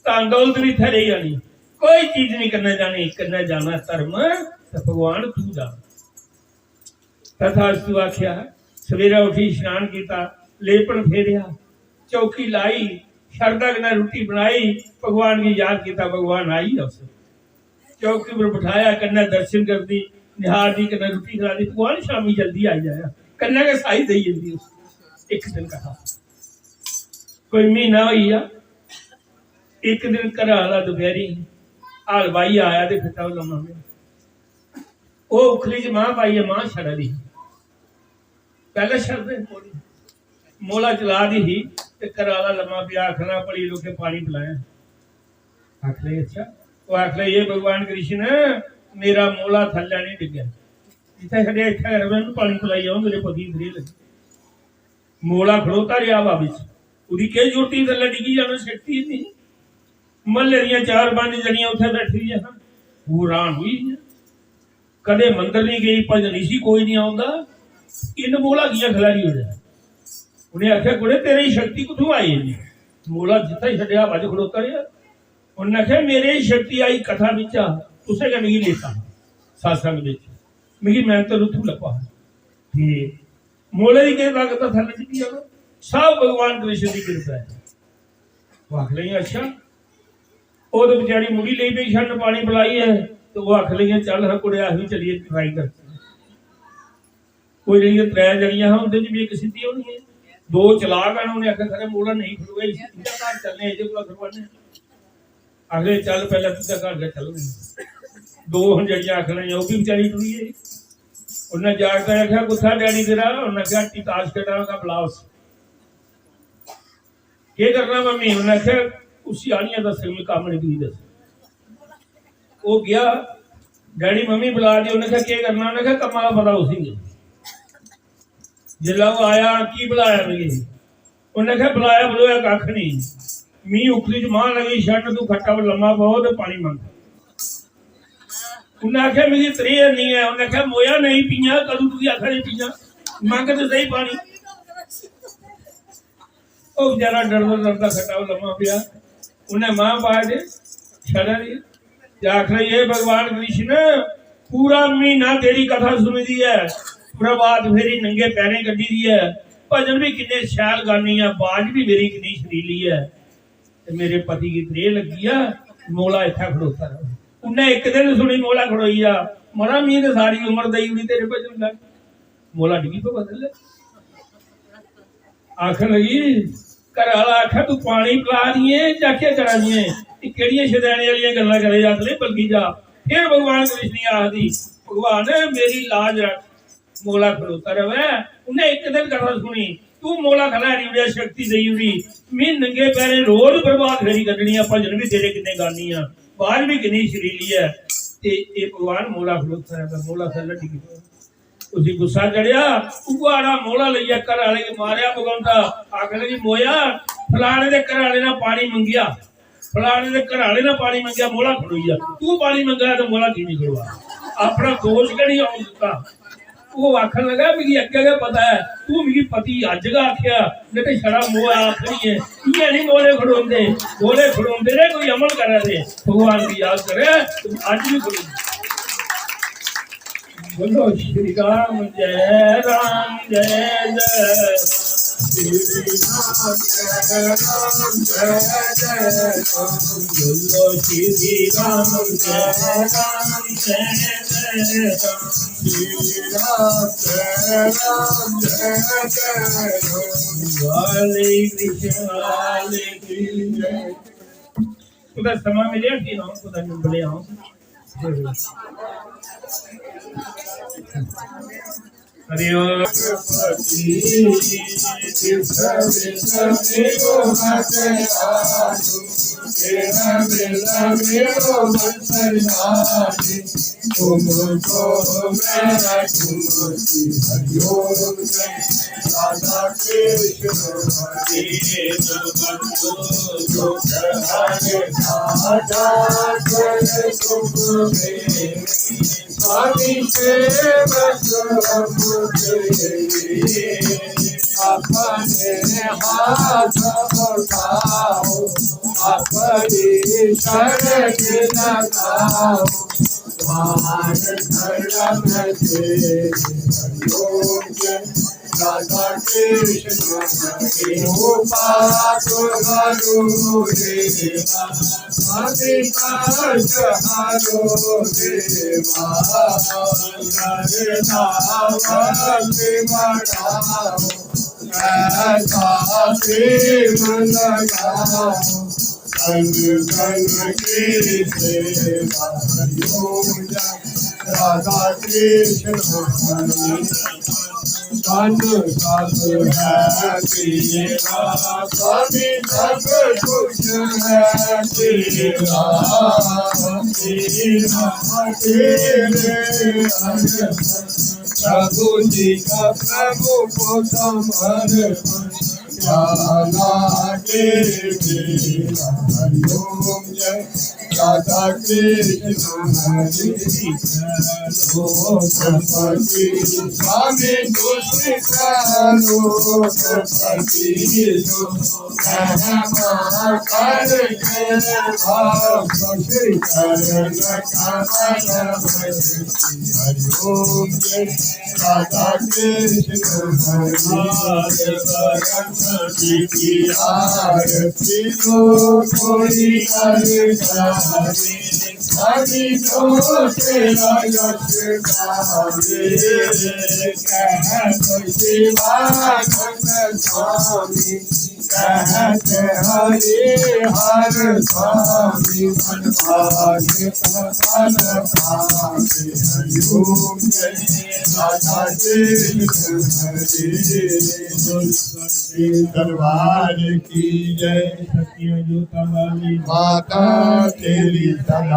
धन दौलत भी इत्थै रेही जानी, कोई चीज नहीं कन्नै जानी, कन्नै जाना धर्म ते भगवान तू जाना। तथास्तु आख्या। सवेरा उठी स्नान किया, लेपन फेरया, चौकी लाई, शरधा कन्नै रुट्टी बनाई, भगवान गी याद किया, भगवान आई गै उस। चौकी पर बिठाया, कन्नै दर्शन करदी, निहारदी, कन्नै रुट्टी खलादी, भगवान शामी जल्दी आई जाया, कन्नै गै साई देई जंदी उस। इक दिन कथा, कोई म्हीना होई गेआ, इक दिन घरा आह्ला दपैह्री हल बाहियै आया ते फिट्टा लम्मा पेआ। ओह् उखली च मांह् पाइयै मांह् छड़ा दी ही। पैह्लें शरदे पौड़ी मोला चला दी ही ते घरा आह्ला लम्मा पेआ, आखना, "भली लोकें पानी पलाया।" आखले, "अच्छा।" ओह् आखले, "ये भगवान कृष्ण, मेरा मोला थल्लै नहीं डिग्गेआ, जित्थै छड्डेआ इत्थै गै र'वै, पानी पलाई आओ, मेरे पति गी त्रेह् लग्गी।" मोला खड़ोता रेहा हवा बिच। ओह्दी केह् जरूरत ही, थल्लै डिग्गी जाना, शक्ति ही नहीं। म्हल्ले दियां चार पंज जनियां उत्थै बैठी दियां हियां, ओह् हैरान होई गेइयां। कदें मंदर नहीं गई, भजन इसी कोई नहीं औंदा, इन्न मोला कि'यां खलारी ओड़ेआ? उ'नें आखेआ, "कुड़े, तेरे च शक्ति कुत्थूं आई इन्नी?" मोला जित्थै छड्डेआ, हवा च खड़ोता रेहा। उ'न्नै आखेआ, "मेरे च शक्ति आई कथा बिच्चा, तुसें गै मिगी लेता सत्संग बिच, मिगी मैंतर उत्थूं लब्भा।" ते मोले दी केह् ताकत ऐ थल्ले च की आना? सब भगवान कृष्ण दी कृपा ऐ। ओह् आखन लगी, "अच्छा।" ओह् ते बेचारी मुड़ी लेई पेई छंड पानी पलाई ऐ, ते ओह् आखन लगी, "चल हां कुड़े, अस बी चलिए try करचै।" कोई जेह्ड़ियां त्रै जनियां हां, उं'दे च बी इक सिद्धी होनी ऐ। दो चलाक न, उ'नें आखेआ, "खरै मोला नेईं खड़ोऐ, इसी इं'दे घर चलने, एह्दे कोला खड़ोआने।" आखदे, "चल, पैह्लें तुं'दे घर गै चलने।" दो हून जेह्ड़ियां आखन लगियां, ओह् बी बेचारी टुरी गेई। उन्नै जागतै आखेआ, "कुत्थै डैडी तेरा?" उन्नै आखेआ, "हट्टी ताश खेढा दा, बलाओ उसी।" "केह् करना मम्मी?" उन्नै आखेआ, "उसी आनियै दस्सङ, में कम्म निं तुगी दस्सङ।" ओह् गेआ, डैडी मम्मी बुला दी, उन्नै आखेआ, "केह् करना?" उन्नै आखेआ, "कम्मा दा पता उसी गै।" जिसलै ओह् आया, "की बुलाया मिगी?" उन्नै आखेआ, "बुलाया बलोया कक्ख निं, मी उखली च मांह् लगी छड्डन, तूं खट्टा पर लम्मा पो ते पानी मंग।" उन्नै आखेआ, "मिगी त्रेह् निं ऐ।" उन्नै आखेआ, "मोया नेईं पीआं, कदूं तुगी आखेआ निं पीआं, मंग ते सेही पानी।" ओह् बेचारा डरदा डरदा खट्टा पर लम्मा पेआ। उन्नै मांह् पाए ते छड़ा दी ते आखन लगी, "हे भगवान कृष्ण, पूरा म्हीना तेरी कथा सुनी दी ऐ, प्रभात फेरी नंगे पैरें कड्ढी दी ऐ, भजन बी किन्ने शैल गानी ऐ, बाज बी मेरी किन्नी शरीली ऐ, ते मेरे पति गी त्रेह् लग्गी ऐ, मोला इत्थै खड़ोता र'वै।" उन्नै इक दिन सुनी, मोला खड़ोई गेआ, "मड़ा, मी ते सारी उम्र देई ओड़ी तेरे भजन गाने।" मोला डिग्गी पवा थल्लै। आखन लगी, "घरै आह्ला आखै, तूं पानी पला दी ऐ जां केह् करा दी ऐ? एह् केह्ड़ियां शदैने आह्लियां गल्लां करै जा, थल्लै बलगी जा।" फिर भगवान कृष्ण गी आखदी, "भगवान, मेरी लाज रक्ख, मोला खड़ोता र'वै।" उन्नै इक दिन कथा सुनी, "तूं मोला खल्लै हरी ओड़ेआ, शक्ति देई ओड़ी, में नंगे पैरें रोज प्रभात फेरी कड्ढनी आं, भजन बी तेरे किन्ने गानी आं, बाज बी किन्नी शरीली ऐ।" ते एह् भगवान मोला खड़ोता र'वै, मोला थल्लै डिग्गी पवै। उसी गुस्सा चढ़ेआ, उ'आड़ा मोला लेइयै घर आह्ले गी मारेआ भगौंदा। आखन लगी, "मोया, फलाने दे घर आह्ले ने पानी मंगेआ, फलाने दे घर आह्ले ने पानी मंगेआ, मोला खड़ोई गेआ। तूं पानी मंगेआ ते मोला की निं खड़ोआ? अपना दोश गै निं औन दित्ता।" ओह् आखन लगा, "मिगी अग्गें गै पता ऐ, तूं मिगी पति अज्ज गै आखेआ, नेईं ते छड़ा मोया आखनी ऐ। इ'यां निं मोले खड़ोंदे, मोले खड़ोंदे ने कोई अमल करै दे, भगवान गी याद करै, अज्ज बी खड़ोंदे।" बोलो श्री राम जय राम जय जय राम। श्री राम जय राम जय जय राम। बोलो श्री राम जय राम जय जय राम। श्री राम जय राम जय जय राम। वाले कृष्ण वाले की जय। कुतै समां मिलेआ कि ना, कुतै मिलदे आं। हरि ओम। तुमको मैं तुमकी हरि ओम जय। राधा कृष्ण हरे राम। दुख हरे राधा कृष्ण स्वामी सेवक हम तेरे। अपने हाथ उठाओ, अपनी शरण लगाओ, द्वार धर्म तेरे हरिओम जय। राधा कृष्ण हरे। ओ पाप हरो रे माँ, सभी कष्ट हरो रे माँ, करुणावंत बनाओ, ऐसा प्रेम लगाओ, तन तन की सेवा हरिओम जय। राधा कृष्ण हरे। धन सब है तेरा, स्वामी सब कुछ है तेरा, तेरा तेरे अंश। प्रभु जी का प्रभु को समर्पण, प्याला दे तेरा हरिओम जय। राधा कृष्ण हरे कृष्ण, लोकपति स्वामी दुष्ट लोकपति, जो ब्रह्मा करके भाव चरण कमल। हरिओम जय। राधा कृष्ण हरे। सरस्वती की आरती लो, कोई कर गावे, हरि जो तेरा यश गावे। कहत शिवानंद स्वामी, कहत हरि हर स्वामी, मन भाग फल पावे। हरिओम जय। राधा कृष्ण हरे। दरबार की जय। सच्चिया जोता वाली माता तेरी सदा